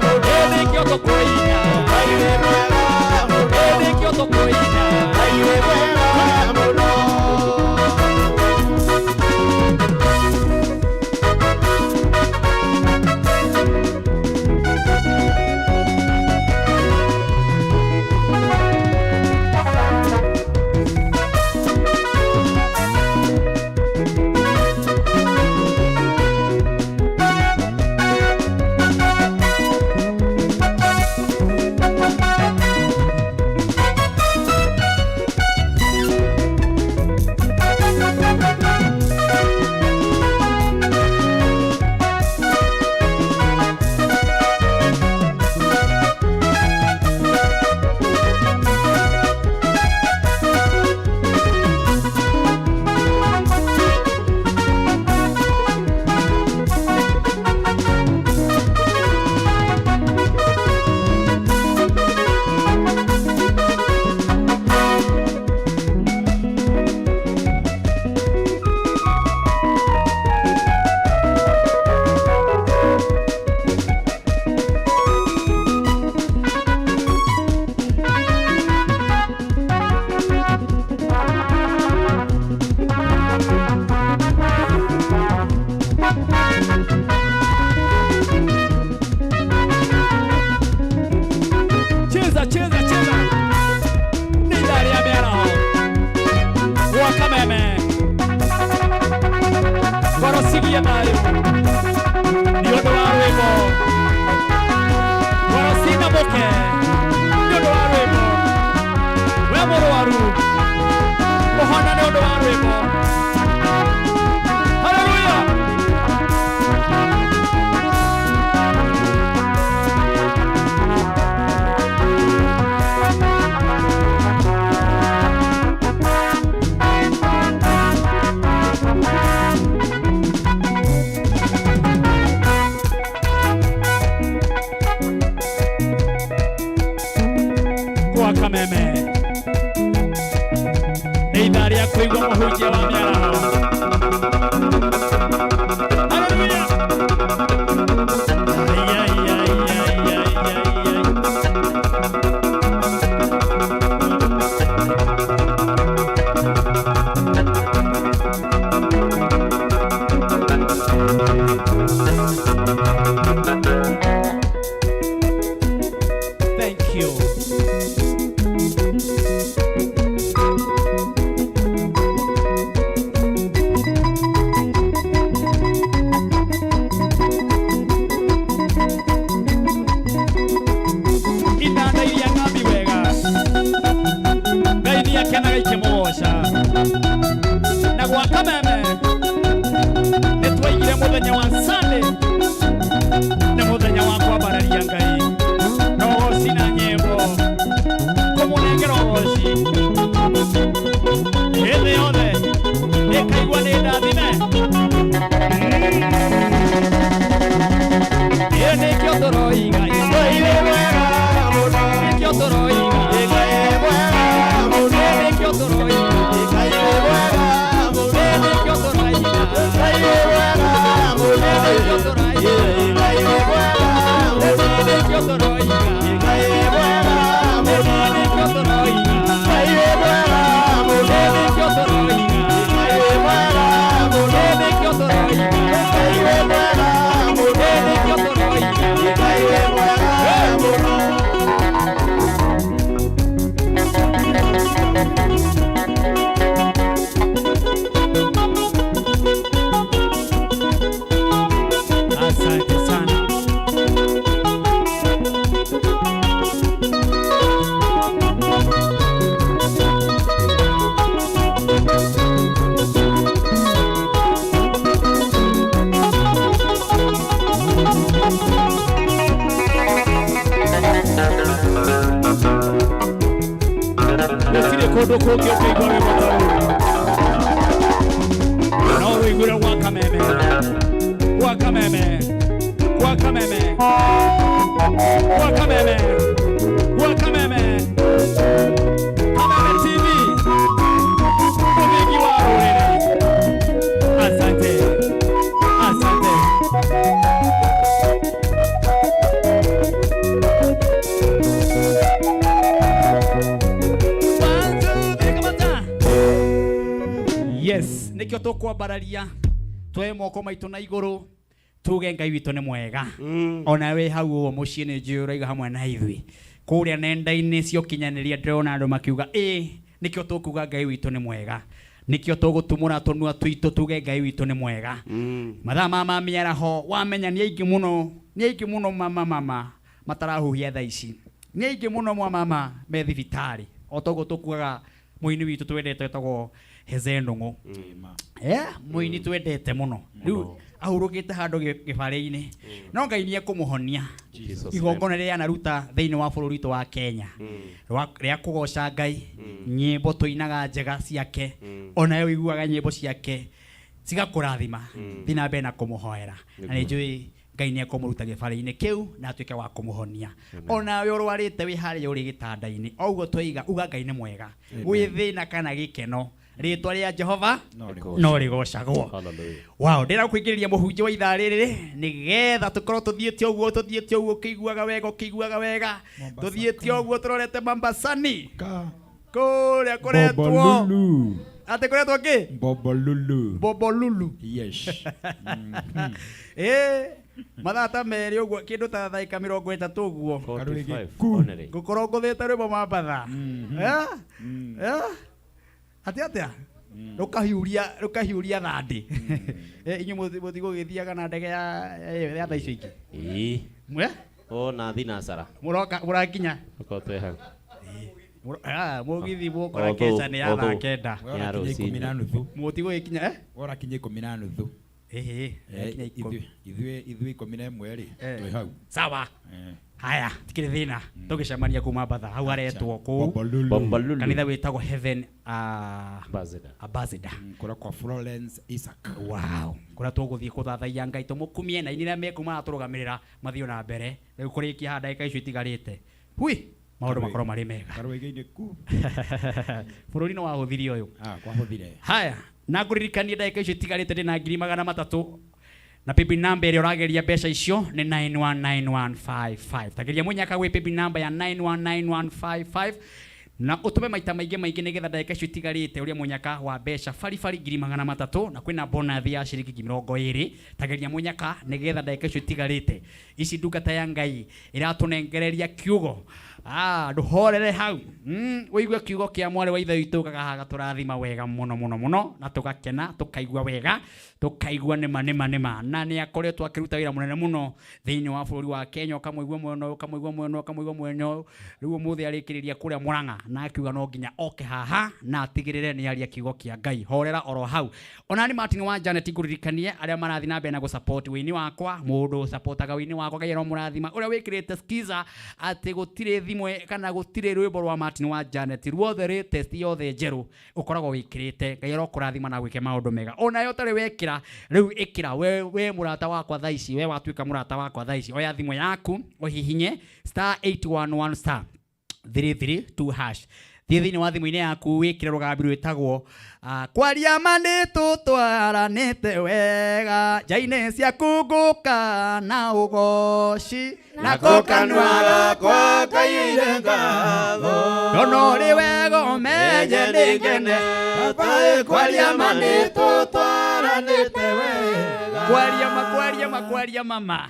mũno. Ĩ nĩkĩo tũkũina. Ngai wĩ mwega mũno. Ĩ nĩkĩo tũkũina. Ngai wĩ mwega mũno. Cheza, cheza, cheza. Nĩ ithaa rĩa mĩaraho. Gwa Kameme. Ngoro cigie thayũ. Nĩ ũndũ wa rwĩmbo. Ngoro cinamũke. Nĩ ũndũ wa rwĩmbo. We mũrwaru. Ũhona nĩ ũndũ wa rwĩmbo. Hallelujah. Kwa Kameme. Nĩ ithaa rĩa kũigua mũhunjia wa mĩaraho. Hallelujah. Ai, ai, ai, ai, ai, ai, ai. Thank you. Itanda iria ng'ambi wega. Ngai nĩ akenaga ikĩmũgoca. Na gwa Kameme nĩ twaigire mũthenya wa Sunday nĩ mũthenya wa kwambararia Ngai na ũgoci na nyĩmbo kũmũnengera ũgoci ĩthĩ yothe ĩkaigua nĩ ndathime. Ĩ nĩkĩo tũroiga. Ngai wĩ mwega mũno. Nĩkĩo tũroiga. Ngai wĩ mwega mũno. Nĩkĩo tũroiga. Ngai wĩ mwega mũno. Nĩkĩo tũroiga. Ngai wĩ mwega mũno. Nĩkĩo tũroiga. Ngai wĩ mwega mũno. Nĩkĩo tũroiga. Ngai wĩ mwega mũno. Nĩkĩo tũroiga. Ngai wĩ mwega mũno. Nĩkĩo tũroiga. Ngai wĩ mwega mũno. Nĩkĩo tũroiga. Ngai wĩ mwega mũno. Nĩkĩo tũroiga. Ngai wĩ mwega mũno. Asante sana. Gũtirĩ kũndũ kũngĩ ũngĩigua rwĩmbo ta rũu. No rũiguire gwa Kameme. Gwa Kameme. Gwa Kameme. Gwa Kameme. Gwa Kameme. Kameme TV. Nĩkĩo tũkwambararia twoe moko maitũ na igũrũ tuge Ngai witũ nĩ mwega. Ona wĩ hau ũguo mũciĩ nĩ njũĩ ũraiga hamwe na ithuĩ. Kũrĩa nenda-inĩ cia ũkinyanĩria ndĩrona andũ makiuga ĩ nĩkĩo tũkuga Ngai witũ nĩ mwega. Nĩkĩo tũgũtumũra tũnua twitũ tuge Ngai witũ nĩ mwega. Mathaa ma mĩaraho wamenya nĩ aingĩ mũno, nĩ aingĩ mũno mama mama matarahuhia thaa ici. Nĩ aingĩ mũno mwa mama me thibitarĩ. O toguo tũkuaga mũini witũ twendete wĩtagwo Heze Ndũng'ũ. Mũini twendete mũno. Rĩu ahurũkĩte handũ gĩbarĩ-inĩ. No Ngai nĩ ekũmũhonia. Jesus Igongona rĩrĩa anaruta thĩinĩ wa bũrũri witũ wa Kenya rĩa kũgoca Ngai, nyĩmbo tũinaga njega ciake, onawe ũiguaga nyĩmbo ciake cigakũrathima. Thiĩ na mbere na kũmũhoera. Na nĩ njũĩ Ngai nĩ ekũmũruta gĩbarĩ-inĩ kĩu na atuĩke wa kũmũhonia. Onawe ũrwarĩte wĩ harĩa ũrĩ gĩtanda-inĩ, o ũguo twoiga, uga Ngai nĩ mwega. Gwĩ thĩna kana gĩkeno, rĩtwa rĩa Jehova no rĩgocagwo. Hallelujah. Wow, ndĩra kũingĩrĩria mũhunjia wa ithaa rĩrĩ nĩgetha tũkorwo tũthiĩte ũguo tũthiĩte ũguo ũkĩiguaga wega ũkĩiguaga wega tũthiĩte ũguo tũrorete Mambasani kũrĩa kũretwo Bobolulu. atĩ kũretwo kĩ Bobolulu. Bobolulu. Yes. Mathaa ta merĩ ũguo kĩndũ ta thaika mĩrongo ĩtatũ ũguo. 45 only. Ngũkorwo ngũthĩte rwĩmbo Mambatha. Atĩ atĩa? Rũkahiũria, rũkahiũria thandĩ. Inyuĩ mũtigũgĩthiaga na ndege ya thaa icio ingĩ? Ĩĩ. Mwe? O na thinacara. Mũroka, mũrakinya? Ũkorwo twĩ hau. Mũgithi mũkora Although, keca nĩ ya thaa although, kenda. Nĩ ya Ũrakinya ikũmi na rũcinĩ. nuthu. Mũtigũgĩkinya, eh? Ũrakinya ikũmi na nuthu. Ĩhĩ, ũrakinya ikũmi. Ithuĩ 11 rĩ, twĩ hau. Sawa. Haya, tikĩrĩ thĩna. Tũgĩcemania kuma Mbatha, hau haretwo kũu. Bobolulu. Bobolulu. Kanitha wĩtagwo Heaven, Ambassador. Ambassador. Kũrĩa kwa Florence Isaac. Wow. Kũrĩa tũgũthiĩ kũthathaiya Ngai tũmũkumie na inĩ arĩa me kũu maratũrũgamĩrĩra mathiĩ na mbere. Rĩu kũrĩkia haha ndagĩka icio itigarĩte. Hui, maũndũ makorwo marĩ mega. Karũĩgĩ-inĩ ku. Bũrũri nĩ wahũthirie ũyũ. Kwahũthire. Haya, na ngũririkanie ndagĩka icio itigarĩte ndĩna ngiri magana matatũ na paybill number ĩrĩa ũrageria mbeca icio nĩ 919155. Tageria mũnyaka gwĩ paybill number ya 919155 na ũtũme maita maingĩ maingĩ nĩgetha ndagĩka icio itigarĩte ũrĩa mũnyaka wa mbeca baribari ngiri magana matatũ na kwĩna bonus ya ciringi ngiri mĩrongo ĩrĩ. Tageria mũnyaka nĩgetha ndagĩka icio itigarĩte ici ndungata ya Ngai ĩratũnengereria kiugo. Ndũhorere hau. Ũigue kiugo kĩa mwarĩ wa ithe witũ ũkaga gatũrathima wega mũno mũno mũno na tũgakena tũkaigua wega tũkaigua nĩma nĩma nĩma na nĩ akoretwo akĩruta wĩra mũnene mũno thĩinĩ wa bũrũri wa Kenya ũkamũigua mwena ũyũ ũkamũigua mwena ũyũ ũkamũigua mwena ũyũ rĩu ũmũthĩ arĩkĩrĩria kũrĩa Murang'a na akiuga no nginya oke haha na atigĩrĩre nĩ aria kiugo kĩa Ngai horera oro hau ona nĩ Martin wa Janet ngũririkanie arĩa marathiĩ na mbere na gũ-support wĩini wakwa mũndũ ũsupportaga wĩini wakwa Ngai aromũrathima ũrĩa wĩkĩrĩte skiza atĩ gũtirĩ thimũ kana gũtirĩ rwĩmbo rwa Martin wa Janet ruothe rĩ test yothe njerũ ũkoragwo wĩkĩrĩte Ngai arokũrathima na gwĩke maũndũ mega onayo ũtarĩ wekĩra rĩu ĩkĩra we mũrata wakwa thaa ici we watuĩka mũrata wakwa thaa ici oya thimũ yaku ũhihinye star 811 star 332 hash thiĩ thĩinĩ wa thimũ-inĩ yaku wĩkĩre rũgambi rwĩtagwo kwaria ma nĩ tũtwaranĩte wega nja-inĩ ciaku ngũka na ũgoci nako kanua gakwa kaiyũire ngatho Ndono ũrĩ wega ũmenye nĩ ngene kwaria ma nĩ tũtwaranĩte wega kwaria ma kwaria ma kwaria mama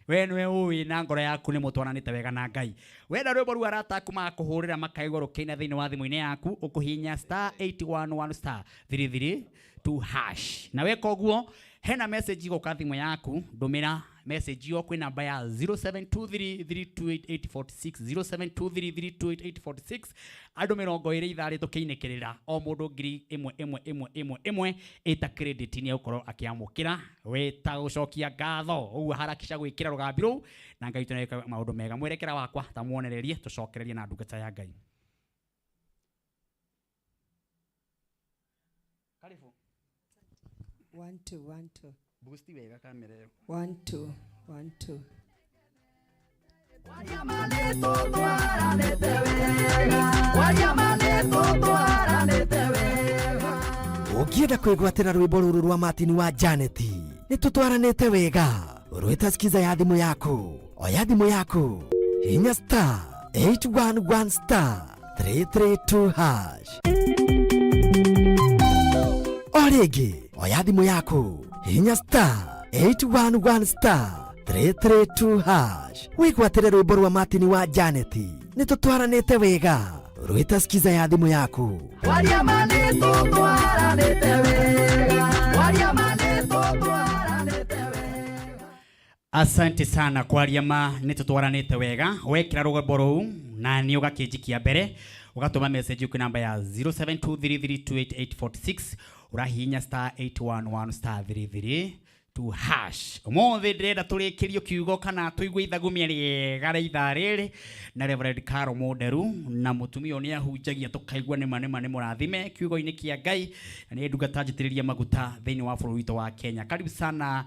we nĩwe ũĩ na ngoro yaku nĩ mũtwaranĩte wega na Ngai wenda rwĩmbo rũu arata aku magakũhũrĩra makaigua rũkĩina thĩinĩ wa thimũ-inĩ yaku ũkũhihinya star 811 star 332 hash na weka ũguo hena message igũka thimũ yaku ndũmĩra message ĩyo kwĩ namba ya 0723328846 0723328846 andũ mĩrongo ĩrĩ ithaa rĩtũkĩinĩkĩrĩra o mũndũ ngiri ĩmwe ĩmwe ĩmwe ĩmwe ĩmwe ĩta credit nĩ egũkorwo akĩamũkĩra wĩta gũcokia ngatho ũguo harakisha gwĩkĩra rũgambi rũu na Ngai witũ nĩeka maũndũ mega mwerekera wakwa ta muonererie tũcokererie na ndungata ya Ngai. Karibu. 1 2 1 2. Boost wega kamera ĩyo. 1 2 1 2. Ũngĩenda kwĩgwatĩra rwĩmbo rũrũ rwa Martin wa Janet nĩ tũtwaranĩte wega rwĩta skiza ya thimũ yaku oya thimũ yaku hinya star 811 star 332 hash o rĩngĩ Oya thimũ yaku hihinya star 811 star 332 hash wĩgwatĩre rwĩmbo rwa Martin wa Janet nĩ tũtwaranĩte wega rwĩta skiza ya thimũ yaku. Waria ma nĩ tũtwaranĩte wega. Waria ma nĩ tũtwaranĩte wega. Asante sana kwaria ma nä tå twaranä te wega wekĩra rũgombo rũu na nĩ ũgakĩnjikia mbere ũgatũma message kwĩ namba ya 0723328846 ũrahihinya star 811 star 33 tu hash. Ũmũthĩ ndĩrenda tũrĩkĩrio kiugo kana tũigue ithagumia rĩega rĩa ithaa rĩrĩ na Reverend Carol Mũnderu na mũtumia ũyũ nĩ ahunjagia tũkaigua nĩma nĩma nĩ mũrathime kiugo-inĩ kĩa Ngai na nĩ ndungata njitĩrĩrie maguta thĩinĩ wa bũrũri witũ wa Kenya. Karibu sana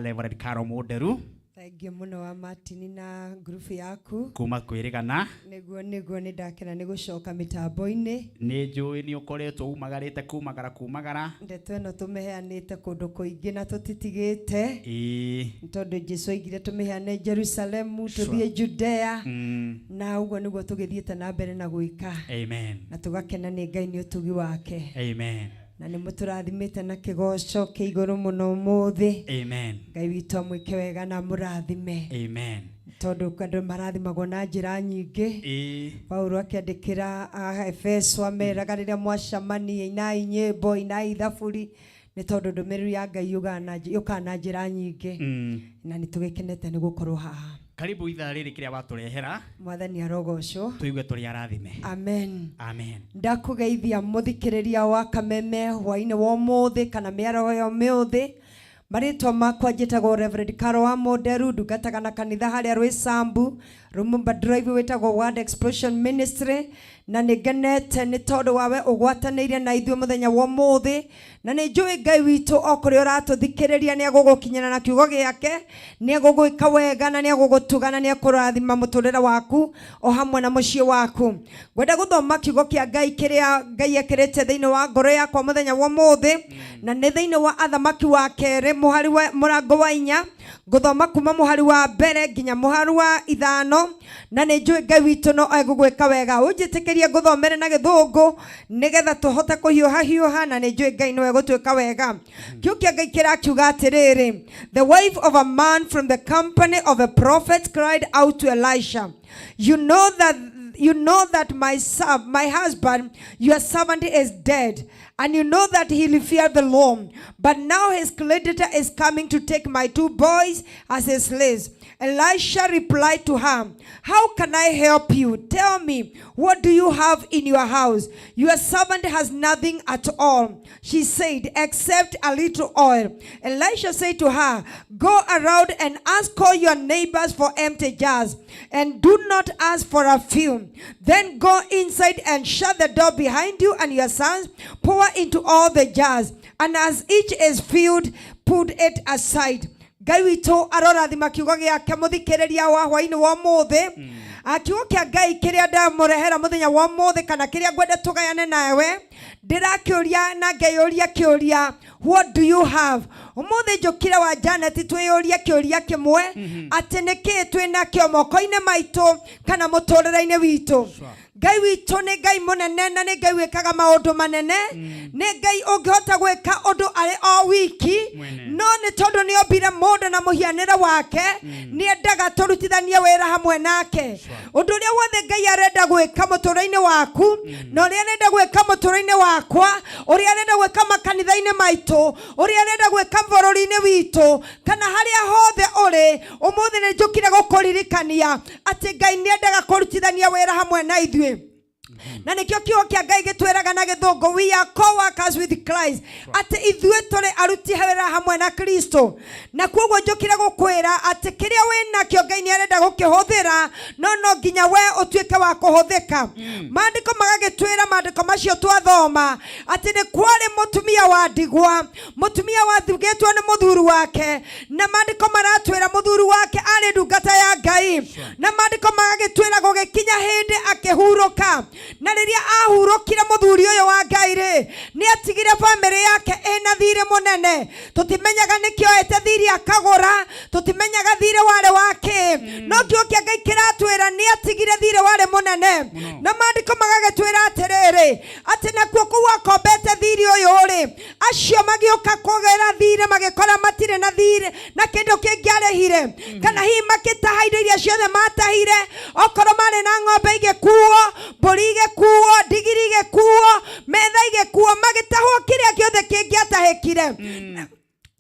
Reverend Carol Mũnderu. Thengiũ mũno wa Martin na ngurubu yaku. Kuma kwĩrĩgana. Nĩguo nĩguo nĩ ndakena nĩ gũcoka mĩtambo-inĩ. Nĩ njũĩ nĩ ũkoretwo umagarĩte kumagara kumagara. Ndeto ĩno tũmĩheanĩte kũndũ kũingĩ na tũtitigĩte. Ĩĩ. Nĩ tondũ Jesu oigire tũmĩheane Jerusalemu, tũthiĩ Judea. Na ũguo nĩguo tũgĩthiĩte na mbere na gwĩka. Amen. Na tũgakena nĩ Ngai nĩ ũtugi wake. Amen. Na nĩ mũtũrathimĩte na kĩgoco kĩa igũrũ mũno ũmũthĩ. Amen. Ngai witũ amwĩke wega na amũrathime. Amen. Tondũ andũ marathimagwo na njĩra nyingĩ. Ĩĩ. Paulo akĩandĩkĩra Aefeso ameraga rĩrĩa mwacemania inai nyĩmbo, inai thaburi, nĩ tondũ ndũmĩrĩri ya Ngai yũkaga na njĩra nyingĩ. Na nĩ tũgĩkenete nĩ gũkorwo haha. Karibu ithaa rĩrĩ kĩrĩa watũrehera. Mwathani arogocwo. Tũigue tũrĩ arathime. Amen. Amen. Ndakũgeithia mũthikĩrĩria wa Kameme hwainĩ wa ũmũthĩ kana mĩaraho ya ũmũthĩ. Marĩtwa makwa njĩtagwo Reverend Carol wa Mũnderu, ndungataga na kanitha harĩa Rwĩsambu, Lumumba Drive wĩtagwo Word Explosion Ministry, na nĩ ngenete nĩ tondũ wawe ũgwatanĩire na ithuĩ mũthenya wa ũmũthĩ, na nĩ njũĩ Ngai witũ o kũrĩa ũratũthikĩrĩria nĩ egũgũkinyĩra na kiugo gĩake, nĩ egũgwĩka wega na nĩ egũgũtuga na nĩ ekũrathima mũtũrĩre waku o hamwe na mũciĩ waku. Ngwenda gũthoma kiugo kĩa Ngai kĩrĩa Ngai ekĩrĩte thĩinĩ wa ngoro yakwa mũthenya wa ũmũthĩ, na nĩ thĩinĩ wa Athamaki wa kerĩ mũhari wa mũrango wa 4, ngũthoma kuma mũhari wa mbere nginya mũhari wa 5, na nĩ njũĩ Ngai witũ no egũgwĩka wega. Ũnjĩtĩkĩrie ngũthomere na gĩthũngũ nĩgetha tũhote kũhiũha hiũha, na nĩ njũĩ Ngai no egũtwĩka wega. Kiugo kĩa Ngai kĩrakiuga atĩrĩrĩ, the wife of a man from the company of a prophet cried out to Elisha, you know that you know that my son, my husband, your servant is dead, and you know that he feared the Lord. But now his creditor is coming to take my 2 boys as his slaves. Elisha replied to her, how can I help you? Tell me, what do you have in your house? Your servant has nothing at all, she said, except a little oil. Elisha said to her, go around and ask all your neighbors for empty jars, and do not ask for a few. Then go inside and shut the door behind you and your sons. Pour into all the jars, and as each is filled, put it aside. Ngai witũ arorathima kiugo gĩake mũthikĩrĩria wa hwainĩ wa ũmũthĩ. Kiugo kĩa Ngai kĩrĩa ndamũrehera mũthenya wa ũmũthĩ kana kĩrĩa ngwenda tũgayane nawe, ndĩrakĩũria na ngeyũria kĩũria, what do you have? Ũmũthĩ njũkire wa Janet twĩyũrie kĩũria kĩmwe, atĩ nĩkĩĩ twĩnakĩo moko-inĩ maitũ kana mũtũrĩre-inĩ witũ. Ngai witũ nĩ Ngai mũnene na nĩ Ngai wĩkaga maũndũ manene. Nĩ Ngai ũngĩhota gwĩka ũndũ arĩ o wiki, no nĩ tondũ nĩ ombire mũndũ na mũhianĩre wake, nĩ endaga tũrutithanie wĩra hamwe nake. Ũndũ ũrĩa wothe Ngai arenda gwĩka mũtũrĩre-inĩ waku, na ũrĩa arenda gwĩka mũtũrĩre-inĩ wakwa, ũrĩa arenda gwĩka makanitha-inĩ maitũ, ũrĩa arenda gwĩka bũrũri-inĩ witũ, kana harĩa hothe ũrĩ, ũmũthĩ nĩ njũkire gũkũririkania atĩ Ngai nĩ endaga kũrutithania wĩra hamwe na ithuĩ. Na nĩkĩo kiugo kĩa Ngai gĩtwĩraga na gĩthũngũ, we are co-workers with Christ, atĩ ithuĩ tũrĩ aruti wĩra hamwe na Kristo. Na koguo njũkire gũkwĩra atĩ kĩrĩa wĩnakĩo Ngai nĩ arenda gũkĩhũthĩra, no no nginya we ũtuĩke wa kũhũthĩka. Maandĩko magagĩtwĩra, maandĩko macio twathoma, atĩ nĩ kwarĩ mũtumia wa ndigwa, mũtumia wathugĩtwo nĩ mũthuri wake, na maandĩko maratwĩra mũthuri wake arĩ ndungata ya Ngai. Na maandĩko magagĩtwĩra gũgĩkinya hĩndĩ akĩhurũka, na rĩrĩa ahurũkire mũthuri ũyũ wa Ngai rĩ, nĩ atigire bamĩrĩ yake ĩna thirĩ mũnene. Tũtimenyaga nĩkĩo oete thirĩ akagũra, tũtimenyaga thirĩ warĩ wa kĩ, no kiugo kĩa Ngai kĩratwĩra nĩ atigire thirĩ warĩ mũnene. Na maandĩko magagĩtwĩra atĩrĩrĩ, atĩrĩrĩ atĩ nakuo kũu akombete thirĩ ũyũ rĩ acio magĩũka kũgĩra thirĩ magĩkora matirĩ na thirĩ na kĩndũ kĩngĩarĩhire kana hihi makĩtaha indo iria ciothe matahire okorwo marĩ na ng'ombe igĩkuo mbũri igĩkuo ndigiri igĩkuo metha igĩkuo magĩtahwo kĩrĩa gĩothe kĩngĩatahĩkire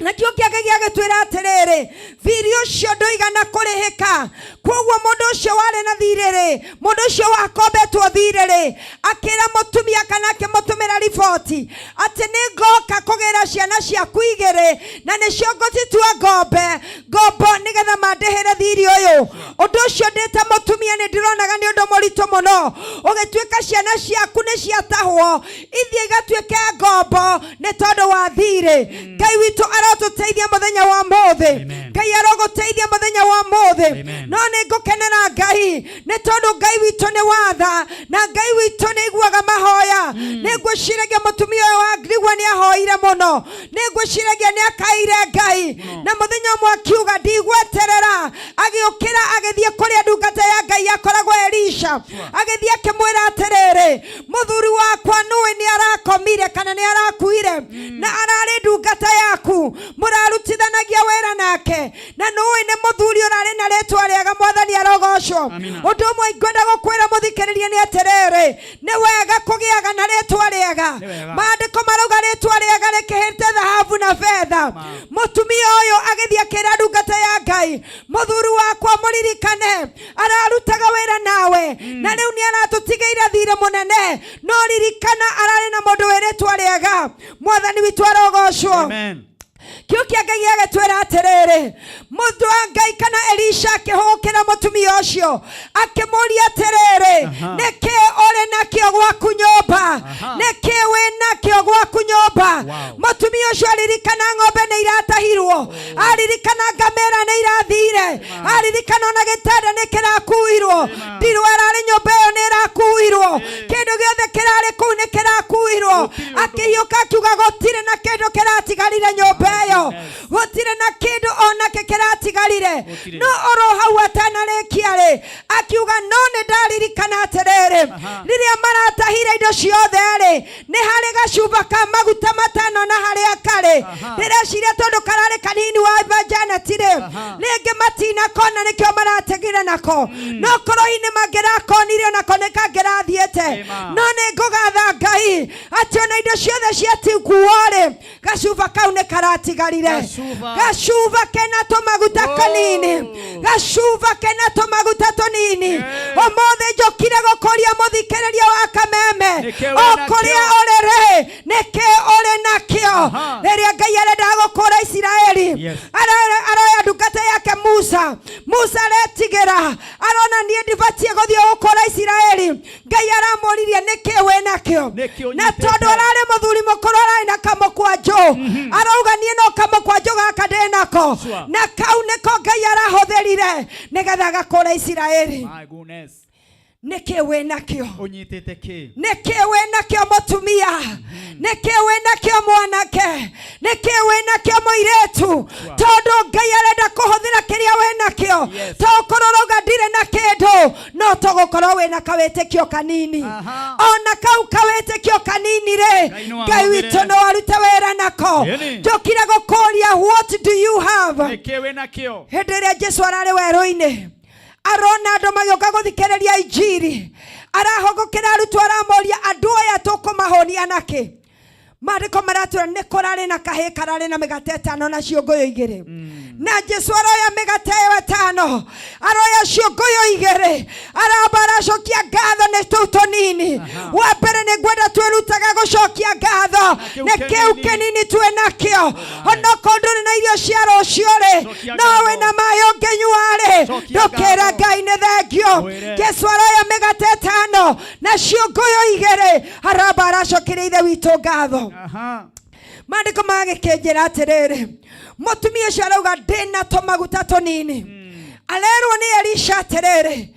nakĩo kĩake gĩagĩtwĩra atĩrĩrĩ thirĩ ũcio ndũigana kũrĩhĩka koguo mũndũ ũcio warĩ na thirĩ rĩ mũndũ ũcio wakombetwo thirĩ rĩ akĩra mũtumia kana akĩmũtũmĩra riboti atĩ nĩ ngoka kũgĩra ciana ciaku igĩrĩ na nĩcio ngũcitua ngombe ngombo nĩgetha mandĩhĩre thirĩ ũyũ ũndũ ũcio ndĩ ta mũtumia nĩ ndĩronaga nĩ ũndũ mũritũ mũno ũgĩtuĩka ciana ciaku nĩ ciatahwo ithiĩ igatuĩke ngombo nĩ tondũ wa thirĩ ngai witũ arotũteithia mũthenya wa mũthĩ ngai arogũteithia mũthenya wa mũthĩ no nĩ ngũkenera ngai nĩ tondũ ngai witũ nĩ watha na ngai witũ nĩ iguaga mahoya nĩ ngwĩciragia mũtumia ũyũ wa ndigwa nĩ ahoire mũno nĩ ngwĩciragia nĩ akaire ngai na mũthenya ũmwe akiuga ndigweterera agĩũkĩra agĩthiĩ kũrĩa ndungata ya ngai akoragwo elisha agĩthiĩ akĩmwĩra atĩrĩrĩ mũthuri wakwa nũĩ nĩ arakomire kana nĩ arakuire na ararĩ ndungata yaku mũrarutithanagia wĩra nake na nũĩ nĩ mũthuri ũrarĩ na rĩtwa rĩega mwathani arogocwo ũndũ ũmwe ingwenda gũkwĩra mũthikĩrĩrie nĩ atĩrĩrĩ nĩ wega kũgĩaga na rĩtwa rĩega Nĩ wega. maandĩko marauga rĩtwa rĩega rĩkĩhĩte thahabu na betha mũtumia ũyũ agĩthiĩ akĩra ndungata ya ngai mũthuri wakwa mũririkane ararutaga wĩra nawe na rĩu nĩ aratũtigĩire thirĩ mũnene no ririkana ararĩ na mũndũ wĩ rĩtwa rĩega mwathani witũ arogocwo kĩu kĩa ngai gĩagĩtwĩra atĩrĩrĩ mũndũ wa ngai kana elisha akĩhũgũkĩra mũtumia ũcio akĩmũria atĩrĩrĩ nĩkĩ ũrĩ nakĩo gwaku nyũmba nĩkĩ wĩ nakĩo gwaku nyũmba mũtumia ũcio aririkana ng'ombe nĩ iratahirwo aririkana ngamĩra nĩ irathire aririkana ona gĩtanda nĩ kĩrakuirwo ndirwo ĩrarĩ nyũmba ĩyo nĩ ĩrakuirwo kĩndũ gĩothe kĩrarĩ kũu nĩ kĩrakuirwo akĩhiũka akiuga gũtirĩ na kĩndũ kĩratigarire nyũmba ĩyo gũtirĩ na kĩndũ onake kĩratigarire no oro hau atanarĩkia rĩ akiuga no nĩ ndaririkana atĩrĩrĩ rĩrĩa maratahire indo ciothe rĩ nĩ harĩ gacuba ka maguta matano na harĩa karĩ ndĩreciria tondũ kararĩ kanini wa Janet rĩ rĩngĩ matinakona nĩkĩo marategire nako no korwo hihi nĩ mangĩrakonire onako nĩ kangĩrathiĩte no nĩ ngũgatha ngai atĩ ona indo ciothe ciatikuo rĩ gacuba kau nĩ karatigarire Gacuba. gacuba kena tũmaguta kanini gacuba kena tũmaguta tũnini ũmũthĩ njũkire gũkũria mũthikĩrĩria wa kameme Nĩkĩ o wĩ kũrĩa nakĩo? ũrĩ rĩ nĩkĩ ũrĩ nakĩo rĩrĩa ngai arendaga gũkũra isiraeli Yes. aroya ndungata yake musa musa aretigĩra arona niĩ ndibatiĩ gũthiĩ gũkũra isiraeli ngai aramũririe nĩkĩ wĩ nakĩo Nĩkĩ na ũnyitĩte? tondũ ararĩ mũthuri mũkũrũ ararĩ na kamũkwanjũ arauga niĩ no kamũkwanjũ gaka ndĩ nako Sure. na kau nĩko ngai arahũthĩrire nĩgetha agakũra isiraeli My goodness. nĩkĩ wĩ nakĩo Ũnyitĩte kĩ? nĩkĩ wĩ nakĩo mũtumia nĩkĩ wĩ nakĩo mwanake nĩkĩ wĩ nakĩo mũirĩtu tondũ ngai arenda kũhũthĩra kĩrĩa wĩ nakĩo Yes. to ũkorwo ũrauga ndirĩ na kĩndũ no tũgũkorwo wĩ na kawĩtĩkio kanini ona kau kawĩtĩkio kanini rĩ Ngai no ngai ahũthĩre. witũ no arute wĩra nako Ĩni. njũkire gũkũria what do you have Nĩkĩ wĩ nakĩo? hĩndĩ ĩrĩa jesu ararĩ werũ-inĩ arona andũ magĩũka gũthikĩrĩria injiri arahũgũkĩra arutwo aramoria andũ aya tũkũmahũnia nakĩ maandĩko maratwĩra nĩ kũrarĩ na kahĩĩ kararĩ na mĩgate ĩtano na ciũngũyũ igĩrĩ na jesu aroya mĩgate ĩyo ĩtano aroya ciũngũyũ igĩrĩ aramba aracokia ngatho nĩ tũu tũnini wa mbere nĩ ngwenda twĩrutaga gũcokia ngatho kĩu nĩ kĩu kĩnini. kĩnini twĩ nakĩo onokorwo ndũrĩ na irio cia rũciũ rĩ Cokia no ngatho. wĩna maĩ ũngĩnyua rĩ Cokia ndũkĩra ngatho. ngai nĩ thengio Mwĩre. jesu aroya mĩgate ĩtano na ciũngũyũ igĩrĩ aramba aracokeria ithe witũ ngatho Aha. maandĩko magĩkĩnjĩra atĩrĩrĩ mũtumia ũcio arauga ndĩna tũmaguta tũnini arerwo nĩ elisha atĩrĩrĩ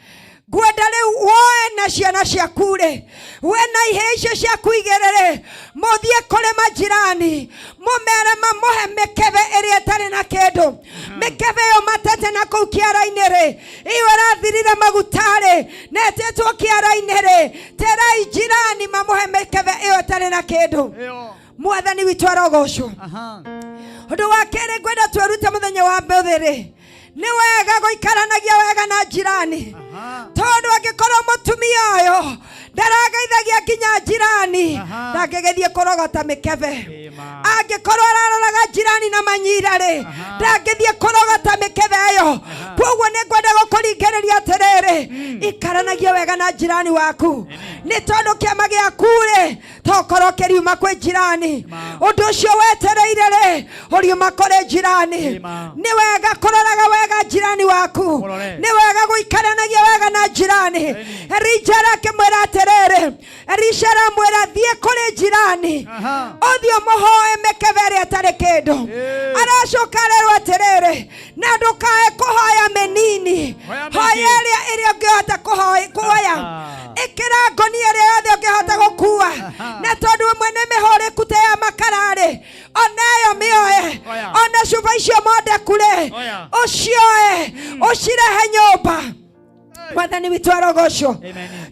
Ngwenda rĩu woe na ciana ciaku rĩ, we na ihĩĩ icio ciaku igĩrĩ rĩ, mũthiĩ kũrĩ majirani, mũmere mamũhe mĩkebe ĩrĩa ĩtarĩ na kĩndũ. Mĩkebe ĩyo matete na kũu kĩara-inĩ rĩ, ĩyo ĩrathirire maguta rĩ, na ĩtetwo kĩara-inĩ rĩ, terai jirani mamũhe mĩkebe ĩyo ĩtarĩ na kĩndũ. Mwathani witũ arogocwo. Ũndũ wa kerĩ ngwenda twĩrute mũthenya wa ũmũthĩ rĩ, nĩ wega gũikaranagia wega na jirani, tondũ angĩkorwo mũtumia ũyũ ndarageithagia nginya jirani, ndangĩgĩthiĩ kũrogota mĩkebe. Angĩkorwo araroraga jirani na manyira rĩ, ndangĩthiĩ kũrogota mĩkebe ĩyo. Koguo nĩ ngwenda gũkũringĩrĩria atĩrĩrĩ, ikaranagia wega na jirani waku, nĩ tondũ kĩama gĩaku rĩ tokorwo kĩriuma kwĩ jirani. Ũndũ ũcio wetereire rĩ, ũriuma kũrĩ jirani. Nĩ wega kũroraga wega jirani waku, nĩ wega gũikaranagia wega na jirani. Elija arakĩmwĩra atĩrĩrĩ, Elisha aramwĩra thiĩ kũrĩ jirani, ũthiĩ ũmũhoe mĩkebe ĩrĩa ĩtarĩ kĩndũ. Aracoka arerwo atĩrĩrĩ, na ndũkae kũhoya mĩnini, hoya ĩrĩa ĩrĩa ũngĩhota kuoya, ĩkĩra ngonia ĩrĩa yothe ũngĩhota gũkua, na tondũ ĩmwe nĩ mĩhũrĩku ta ya makara-rĩ, ona ĩyo mĩoe, ona cuba icio mondeku-rĩ, ũcioe ũcirehe nyũmba. Mwathani witũ arogocwo.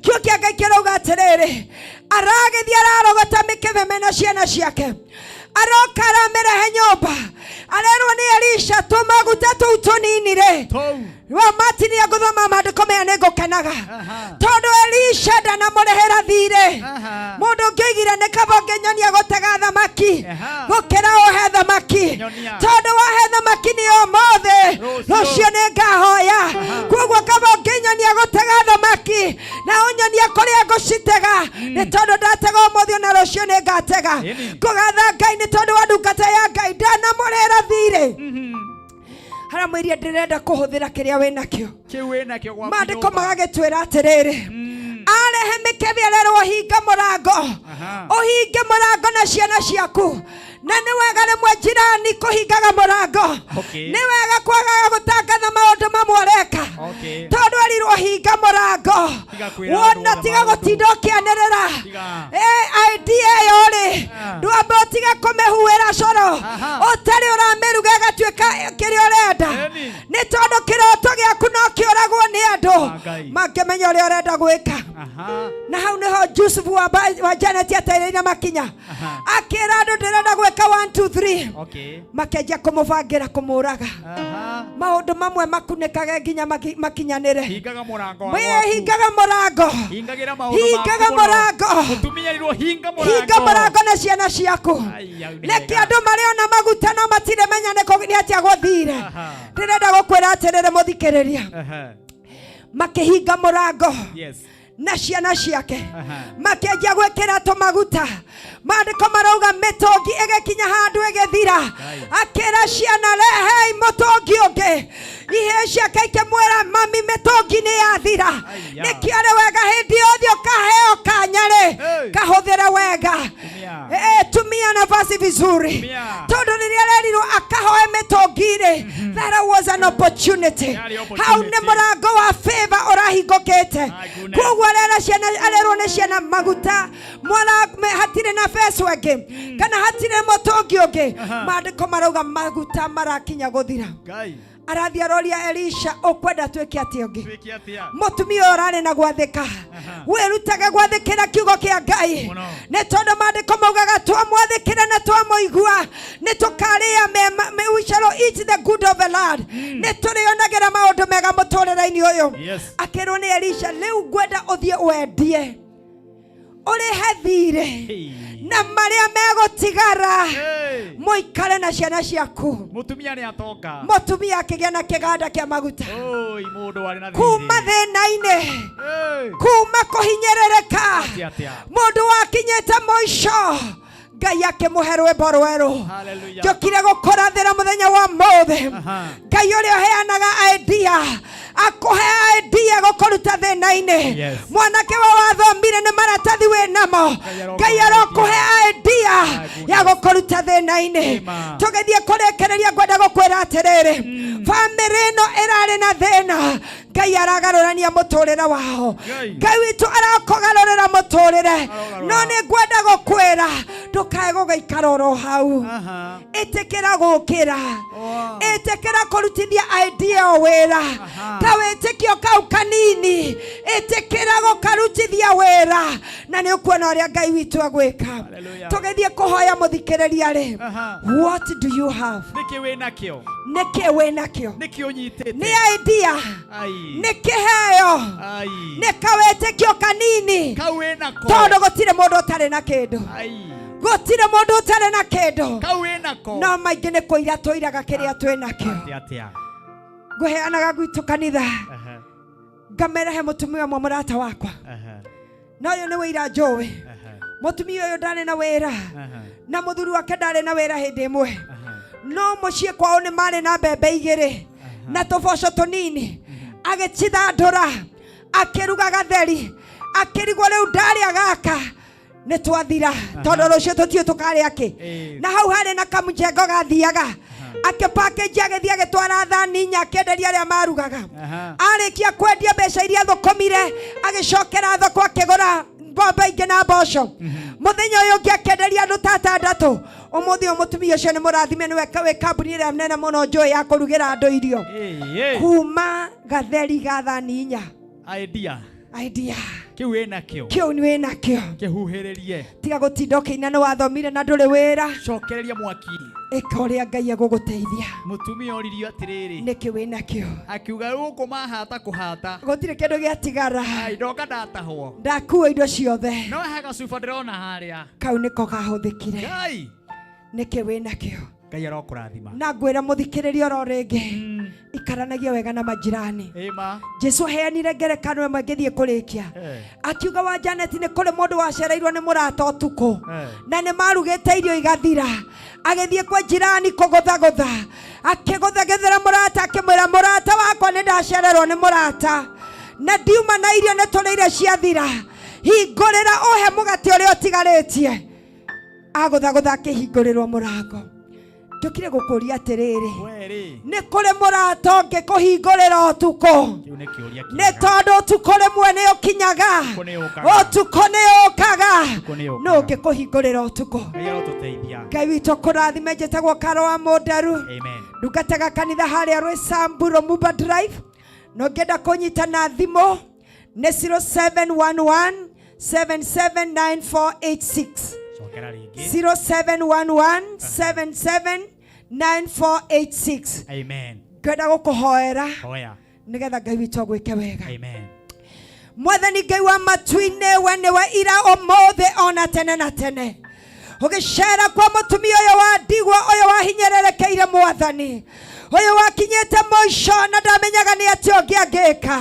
Kiugo kĩa Ngai kĩrauga atĩrĩrĩ, aragĩthiĩ ararogota mĩkebe mena ciana ciake, aroka aramĩrehe nyũmba, arerwo nĩ Elisha, tũmaguta tũu tũnini rĩ, wa Martin agũthoma maandĩko maya nĩ ngũkenaga, tondũ Elisha ndanamũrĩhĩra thirĩ. Mũndũ ũngĩ oigire nĩ kaba ũngĩnyonia gũtega thamaki gũkĩra ũhe thamaki, tondũ wahe thamaki nĩ ũmũthĩ, rũciũ nĩ ngahoya. Koguo kaba ũngĩnyonia gũtega thamaki na ũnyonie kũrĩa ngũcitega, nĩ tondũ ndatega ũmũthĩ ona rũciũ nĩ ngatega. Ngũgatha Ngai nĩ tondũ wa ndungata ya Ngai ndanamũrĩra thirĩ. Aramwĩria ndĩrenda kũhũthĩra kĩrĩa wĩ nakĩo. Kĩu wĩ nakĩo gwaku Maandĩko nyũmba. Magagĩtwĩra atĩrĩrĩ, arehe mĩkebe arerwo hinga mũrango, ũhinge mũrango na ciana ciaku. Na nĩ wega rĩmwe jirani kũhingaga mũrango. Nĩ wega kwagaga gũtangatha maũndũ mamwe ũreka, tondũ erirwo hinga mũrango. Tiga kwĩra andũ Wona othe tiga maũndũ. Gũtinda ũkĩanĩrĩra. Tiga. Idea ĩyo rĩ, ndwamba ũtige kũmĩhuĩra coro ũtarĩ ũramĩruga ĩgatuĩka kĩrĩa ũrenda, nĩ tondũ kĩroto gĩaku no kĩũragwo nĩ andũ Ngai. mangĩmenya ũrĩa ũrenda gwĩka. Na hau nĩho Jusufu wa Janet atereire makinya, akĩra andũ ndĩrenda gwĩka 1 2 3. Makĩanjia kũmũbangĩra kũmũraga. Maũndũ mamwe makunĩkage nginya makinyanĩre. Hingaga mũrango wa Wee gwaku. hingaga mũrango. Hingagĩra maũndũ Hingaga maku mũno. mũrango. Mũtumia erirwo hinga mũrango. Hinga mũrango na ciana ciaku. Ai, au nĩ Reke wega. andũ marĩ ona maguta no matirĩ menya nĩ nĩ atĩa gũthire. Ndĩrenda gũkwĩra atĩrĩrĩ mũthikĩrĩria, makĩhinga mũrango na ciana ciake, makĩanjia gwĩkĩra tũmaguta. Maandĩko marauga mĩtũngi ĩgĩkinya handũ ĩgĩthira. Akĩra ciana, rehei mũtũngi ũngĩ. Ihĩĩ ciake ikĩmwĩra, mami, mĩtũngi nĩ yathira. Nĩkĩo arĩ wega hĩndĩ yothe ũkaheo kanya rĩ, kahũthĩre wega. Tumia nafasi vizuri, tondũ rĩrĩa arerirwo akahoe mĩtũngi rĩ, that was an opportunity. Hau nĩ mũrango wa favor ũrahingũkĩte. Koguo arera ciana, arerwo nĩ ciana maguta mwara hatirĩ na beco ĩngĩ kana hatirĩ mũtũngi ũngĩ. Maandĩko marauga maguta marakinya gũthira. Ngai. Arathiĩ aroria Elisha, ũkwenda twĩke atĩa ũngĩ? Twĩke atĩa? Mũtumia ũyũ ũrarĩ na gwathĩka. Wĩrutage gwathĩkĩra kiugo kĩa Ngai, nĩ tondũ maandĩko maugaga twamwathĩkĩra na twamũigua nĩ tũkarĩa mema. We shall eat the good of the land. Nĩ tũrĩonagĩra maũndũ mega mũtũrĩre-inĩ ũyũ. Akĩrwo nĩ Elisha, rĩu ngwenda ũthiĩ wendie ũrĩhe thirĩ, na marĩa megũtigara mũikare na ciana ciaku. Mũtumia nĩ atonga. Mũtumia akĩgĩa na kĩganda kĩa maguta. Oi, mũndũ warĩ na thirĩ. Kuma thĩna-inĩ, kuma kũhinyĩrĩrĩka. Atĩa, atĩa? Mũndũ wakinyĩte mũico, Ngai akĩmũhe rwĩmbo rwerũ. Hallelujah. Njũkire gũkũrathĩra mũthenya wa mũthĩ, Ngai ũrĩa ũheanaga idea akũhe idea gũkũruta thĩna-inĩ. Mwanake wa wathomire nĩ maratathi wĩ namo, Ngai arokũhe idea ya gũkũruta thĩna-inĩ. Tũgĩthiĩ kũrĩkĩrĩria, ngwenda gũkwĩra atĩrĩrĩ, Bamĩrĩ ĩno ĩrarĩ na thĩna, Ngai aragarũrania mũtũrĩre wao. Ngai witũ arakũgarũrĩra mũtũrĩre. No nĩ ngwenda gũkwĩra ndũkae gũgĩikara oro hau. Ĩtĩkĩra gũkĩra, ĩtĩkĩra kũrutithia idea o wĩra, kawĩtĩkio kau kanini, ĩtĩkĩra gũkarutithia wĩra, na nĩ ũkuona ũrĩa Ngai witũ agwĩka. Tũgĩthiĩ kũhoya mũthikĩrĩria rĩ, what do you have? Nĩkĩ wĩ nakĩo? Nĩkĩ wĩ nakĩo? Nĩkĩ ũnyitĩte? Nĩ idea? Ai. Nĩ kĩheo? Ai. Nĩ kawĩtĩkio kanini? Kau wĩ nako. Tondũ gũtirĩ mũndũ ũtarĩ na kĩndũ. Gũtirĩ mũndũ ũtarĩ na kĩndũ. Kau wĩ nako. No maingĩ nĩ kũira tũiraga kĩrĩa twĩ nakĩo. Atĩa atĩa? Ngũheanaga gwitũ kanitha ngamera he mũtumia ũmwe mũrata wakwa, na ũyũ nĩ wĩira njũĩ. Mũtumia ũyũ ndarĩ na wĩra na mũthuri wake ndarĩ na wĩra hĩndĩ ĩmwe, no mũciĩ kwao nĩ marĩ na mbembe igĩrĩ na tũboco tũnini. Agĩcithandũra, akĩruga gatheri, akĩrigwo rĩu ndarĩa gaka nĩ twathira, tondũ rũciũ tũtiũ tũkarĩa kĩ. Na hau harĩ na kamũjengo gathiaga, akĩpackage, agĩthiĩ agĩtwara thani inya, akĩenderia arĩa marugaga. Arĩkia kwendia, mbeca iria thũkũmire agĩcokera thoko, akĩgũra mbombe ingĩ na mboco. Mũthenya ũyũ ũngĩ akĩenderia andũ ta atandatũ. Ũmũthĩ ũyũ mũtumia ũcio nĩ mũrathime, nĩwe wĩ kambuni ĩrĩa nene mũno njũĩ ya kũrugĩra andũ irio, kuma gatheri ga thani inya. Idea. Idea. Kĩu wĩ nakĩo. Kĩu nĩ wĩ nakĩo. Kĩhuhĩrĩrie. Tiga gũtinda ũkĩina nĩ wathomire na ndũrĩ wĩra. Cokereria mwaki. Ĩka ũrĩa Ngai egũgũteithia. Mũtumia oririo atĩrĩrĩ, nĩkĩ wĩ nakĩo? Akiuga gũkũ mahata kũhata, gũtirĩ kĩndũ gĩatigara. Ai, ndoka ndatahwo, ndakua indo ciothe. No he gacuba ndĩrona harĩa. Kau nĩko kahũthĩkire. Ngai. Nĩkĩ wĩ nakĩo? Ngai arokũrathima. Na ngwĩra mũthikĩrĩria oro rĩngĩ, ikaranagia wega na majirani. Ĩma. Jesu aheanire ngerekano ĩmwe ngĩthiĩ kũrĩkia, akiuga wa Janet, nĩ kũrĩ mũndũ wacereirwo nĩ mũrata ũtukũ, na nĩ marugĩte irio igathira. Agĩthiĩ kwa jirani kũgũthagũtha, akĩgũthagĩthĩra mũrata, akĩmwĩra, mũrata wakwa, nĩ ndacererwo nĩ mũrata na ndiuma na irio, nĩ tũrĩire ciathira, hingũrĩra ũhe mũgate ũrĩa ũtigarĩtie. Agũthagũtha, akĩhingũrĩrwo mũrango. Njũkire gũkũria atĩrĩrĩ, nĩ kũrĩ mũrata ũngĩkũhingũrĩra ũtukũ? Kĩu nĩ kĩũria. Nĩ tondũ ũtukũ rĩmwe nĩ ũkinyaga. Ũtukũ nĩ ũkaga. Ũtukũ nĩ ũkaga. Ũtukũ nĩ ũkaga. Nũ ũngĩkũhingũrĩra ũtukũ? Ngai arotũteithia. Ngai witũ kũrathime. Njĩtagwo Karo wa Mũnderu. Amen. Ndungataga kanitha harĩa Rwĩsambu, Lumumba Drive. Na ũngĩenda kũnyita na thimũ nĩ 0711 779486. Cokera rĩngĩ. 0711 779486. Amen. Ngwenda gũkũhoera Hoya. nĩgetha Ngai witũ agwĩke wega. Amen. Mwathani Ngai wa matu-inĩ, we nĩwe ira, ũmũthĩ, ona tene na tene. Ũgĩcera kwa mũtumia ũyũ wa ndigwa, ũyũ wahinyererekeire, Mwathani, ũyũ wakinyĩte mũico na ndamenyaga nĩ atĩa ũngĩ angĩka,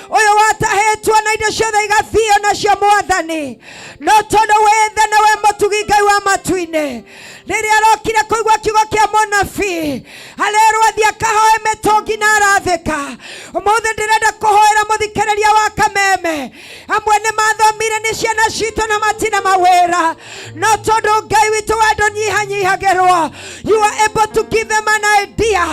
ũyũ watahĩtwo na indo ciothe igathio nacio, Mwathani, no tondũ wĩ tha na wĩ mũtugi, Ngai wa matu-inĩ, rĩrĩa arokire kũigua kiugo kĩa mũnabii, arerwo athiĩ akahoe mĩtũngi na arathĩka. Ũmũthĩ ndĩrenda kũhoera mũthikĩrĩria wa Kameme. Amwe nĩ mathomire, nĩ ciana citũ, na matina mawĩra, no tondũ Ngai witũ wendo nyihanyihagĩrwo, you are able to give them an idea.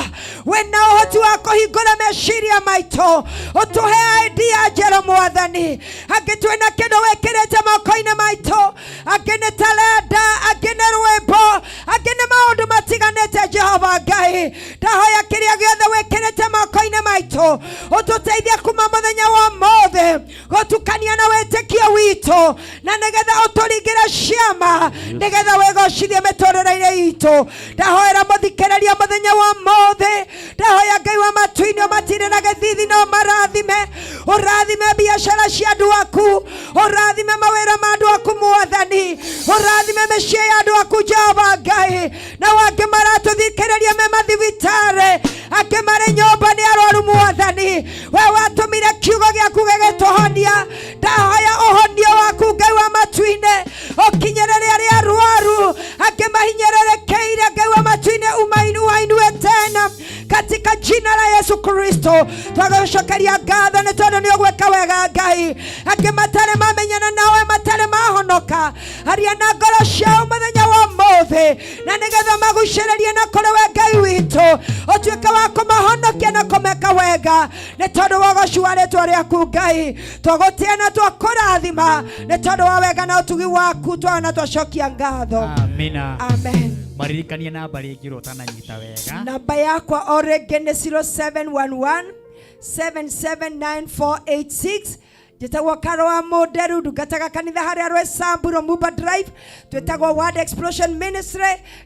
Wĩna ũhoti wa kũhingũra meciria maitũ, ũtũhe idea njerũ, Mwathani. Angĩ twĩna kĩndũ wĩkĩrĩte moko-inĩ maitũ, angĩ nĩ talenda, angĩ nĩ rwĩmbo, angĩ nĩ maũndũ matiganĩte. Jehova Ngai, ndahoya kĩrĩa gĩothe wĩkĩrĩte moko-inĩ maitũ, ũtũteithie kuma mũthenya wa ũmũthĩ gũtukania na wĩtĩkio witũ, na nĩgetha ũtũringĩre ciama, nĩgetha wĩgocithie mĩtũrĩre-inĩ itũ. Ndahoera mũthikĩrĩria mũthenya wa ũmũthĩ, ndahoya Ngai wa matu-inĩ ũmatirĩ na gĩthithi na ũmarathime. Ũrathime biacara cia andũ aku, ũrathime mawĩra ma andũ aku, Mwathani, ũrathime mĩciĩ ya andũ aku, Jehova Ngai. Na wangĩ maratũthikĩrĩria me mathibitarĩ, angĩ marĩ nyũmba nĩ arwaru, Mwathani, we watũmire kiugo gĩaku gĩgĩtũhonia, ndahoya ũhonio waku, Ngai wa matu-inĩ, ũkinyĩrĩre arĩa arwaru, angĩ mahinyĩrĩrĩkĩire. Ngai wa matu-inĩ, umainue tena katika jina la Yesu Kristo. Twagũcokeria ngatho nĩ tondũ nĩ ũgwĩka wega, Ngai. Angĩ matarĩ mamenyana nawe, matarĩ ma mahonoka. Aria na ngoro ciao mũthenya wa ũmũthĩ, na nĩgetha magucĩrĩrie na kũrĩ we Ngai witũ, ũtuĩke wa kũmahonokia na kũmeka wega, nĩ tondũ wa ũgoci wa rĩtwa rĩaku Ngai. Twagũtĩa na twakũrathima nĩ tondũ wa wega na ũtugi waku, twana twacokia ngatho. Amina. Amen. Maririkanie namba rĩngĩ ũrĩa ũtananyita wega. Namba yakwa o rĩngĩ nĩ 0711 779486. Njĩtagwo Karo wa Mũnderu, ndungataga kanitha harĩa Rwesambu Romumba Drive, twĩtagwo Word Explosion Ministry.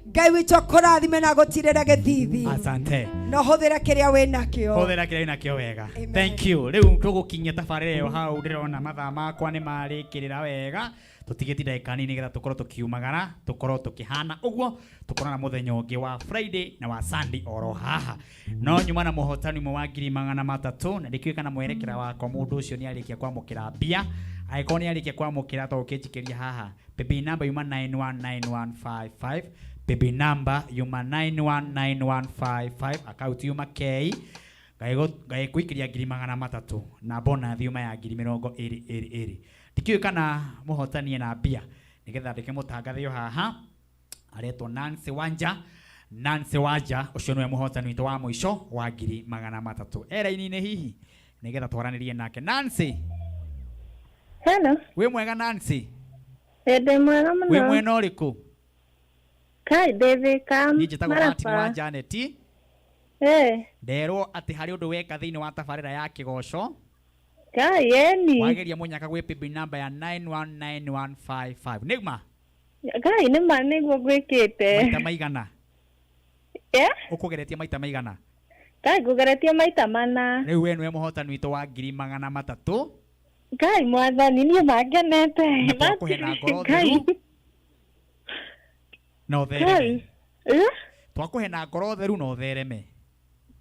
Ngai witũ akũrathime na agũtirĩre gĩthithi. Asante. Na ũhũthĩre kĩrĩa wĩ nakĩo. Hũthĩra kĩrĩa wĩnakĩo wega. Thank you. Rĩu tũgũkinyia tabarĩra ĩyo hau, ndĩrona mathaa makwa nĩ marĩkĩrĩra wega. Tũtigĩtie ndagĩka nini nĩgetha tũkorwo tũkiumagara, tũkorwo tũkĩhana ũguo, tũkorwo na mũthenya ũngĩ wa Friday na wa Sunday oro haha. No nyuma na mũhotani ũmwe wa 300,000, na ndikĩũĩ kana mwerekera wakwa mũndũ ũcio nĩ arĩkia kwamũkĩra mbia. Angĩkorwo nĩ arĩkia kwamũkĩra, to ũkĩnjikĩria haha. Paybill number yuma 919155, paybill number yuma 919155, account yuma K ngagĩkũikĩria 300,000 na bonus yuma ya 20,000. Ndikĩũĩ kana mũhotani ena mbia, nĩgetha ndĩkĩmũtangathe haha. Aretwo Nancy Wanja. Nancy Wanja ũcio nĩwe mũhotani witũ wa mũico wa 300,000. E raini-inĩ hihi nĩgetha twaranĩrie nake. Nancy. Hello. Wĩ mwega Nancy? Ĩ, ndĩ mwega mũno. Wĩ mwena ũrĩkũ? Kai, ndĩ Thika. Niĩ njĩtagwo Martin wa Maraba. Janet. Ĩ. Nderwo atĩ harĩ ũndũ weka thĩinĩ wa tabarĩra ya kĩgoco. Kai, ĩni. Wageria mũnyaka gwĩ paybill number ya 919155. Nĩma? Kai, nĩma nĩguo ngwĩkĩte. Maita maigana? Ĩ? Ũkũgeretie maita maigana? Kai, ngũgeretie maita mana. Rĩu we nĩwe mũhotani witũ wa 300,000. Kai, mwathani, niĩ mangenete. Na twakũhe na ngoro Kai. theru. Na ũthereme. Kai. Ĩ? Twakũhe na ngoro theru na ũthereme.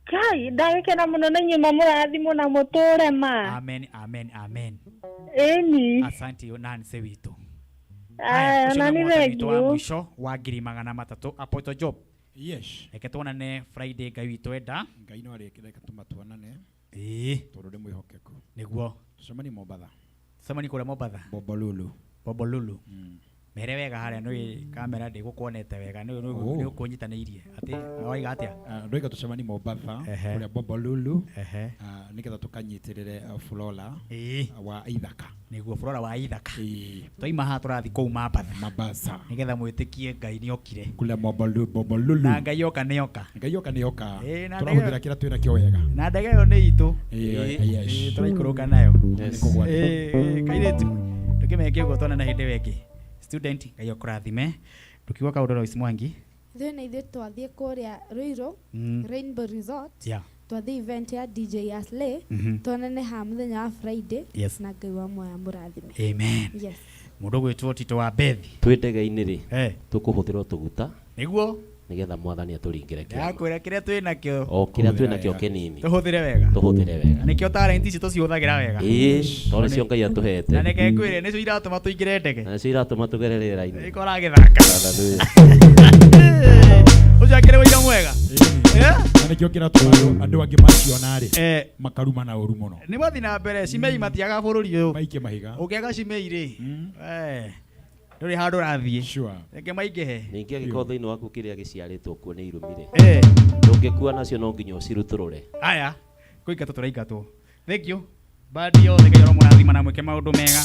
Kai, ndagĩkena mũno na inyuĩ mamũrathimwo na mũtũre ma. Amen, amen, amen. Ĩni. Asante Nancy witũ. Aya, Ũcio na nĩwe nĩ mũhotani witũ wa thengiũ. mũico wa 300,000. Apostle Job. Yes. Reke tuonane Friday Ngai witũ enda. Ngai no arĩkĩreke tũma tuonane. Ĩĩ. Tondũ nĩ mwĩhokeku. Nĩguo. Tũcemanie Mombatha. Tũcemanie kũrĩa Mombatha. Bombolulu. Bombolulu. Mere wega harĩa nĩ kamera ndĩgũkuonete wega nĩ Oh. nĩ ũkũnyitanĩirie. Atĩ waiga atĩa? Ndoiga tũcemanie Mombatha Ehe. kũrĩa Bombolulu Ehe. nĩgetha tũkanyitĩrĩre Flora Ĩĩ. wa Ithaka. Nĩguo Flora wa Ithaka. Twaima haha tũrathiĩ kũu Mambatha. Mambasa. Nĩgetha mwĩtĩkie Ngai nĩokire. Kũrĩa Bombolulu. Na Ngai oka nĩoka. Ngai oka nĩoka. Ĩĩ, na Tũrahũthĩra kĩrĩa twĩna kĩo wega. Na ndege ĩyo nĩ itũ. Ĩĩ, yes. Ĩĩ, tũraikũrũka nayo. Yes. Nĩ kũgwata. Ĩĩ, ĩĩ, kairĩtu. Ndũkĩmeke ũguo tuonane hĩndĩ ĩyo ĩngĩ. Student, Ngai akũrathime. Ndũkiuga kaũndũ Lois Mwangi. Ithuĩ na ithuĩ twathiĩ kũrĩa Ruiru, Rainbow Resort. Yeah. Twathiĩ event ya DJ Aslay. Tuonane ha mũthenya wa Friday. Yes. Na Ngai wa muoyo amũrathime. Amen. Yes. Mũndũ ũgwĩtwo Tito wa Bethi. Twĩ ndege-inĩ rĩ, Eh. tũkũhũthĩra tũguta Nĩguo. nĩgetha mwathani atũringĩre kĩama. Ndakwĩra kĩrĩa twĩ nakĩo. O kĩrĩa twĩ nakĩo kĩnini. Tũhũthĩre wega. Tũhũthĩre wega. Na nĩkĩo talent ici tũcihũthagĩra wega. Ĩĩ, tondũ nĩcio Ngai atũhete. Na reke ngwĩre nĩcio iratũma tũingĩre ndege. Na nĩcio iratũma tũgere rĩera-inĩ. Ĩko ũragĩthaka. Hallelujah. Ũcio akĩrĩ ũira mwega. Na nĩkĩo kĩratũma andũ angĩ maciona rĩ makaruma na ũru mũno. Nĩ mathiĩ na mbere cimei matiaga bũrũri ũyũ. Maikie mahiga. Ũngĩaga cimei rĩ. Ndũrĩ handũ ũrathiĩ. Sure. Reke maingĩhe. Ningĩ angĩkorwo thĩinĩ waku kĩrĩa gĩciarĩtwo kuo nĩ irumi rĩ. Eh. Ndũngĩkua nacio no nginya ũcirutũrũre. Aya, kũingatwo tũraingatwo. Thank you. Bandi yothe Ngai aromũrathima na mwĩke maũndũ mega.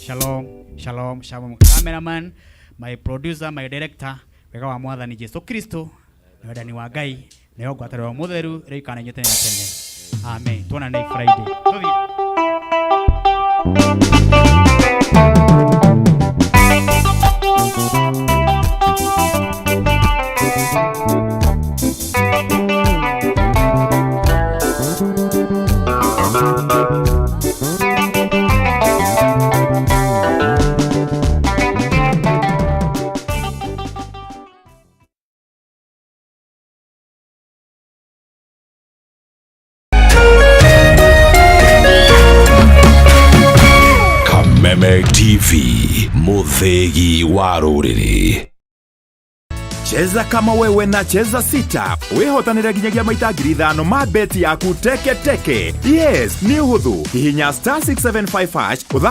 Shalom, shalom, shalom. Cameraman, my producer, my director, wega wa Mwathani Jesu Kristo, na wendani wa Ngai, nayo ngwatanĩro mũtheru ĩrĩa ĩikara na inyuĩ tene na tene. Amen. Tuonane Friday. Tũthiĩ. Kameme TV, muthegi wa rũrĩrĩ. Cheza kama wewe na Cheza Sita wĩhotanĩre nginyagia maita 5,000 ma beti yaku teke teke. Yes, nĩ ũhũthũ. Hihinya star 675 hash ũthake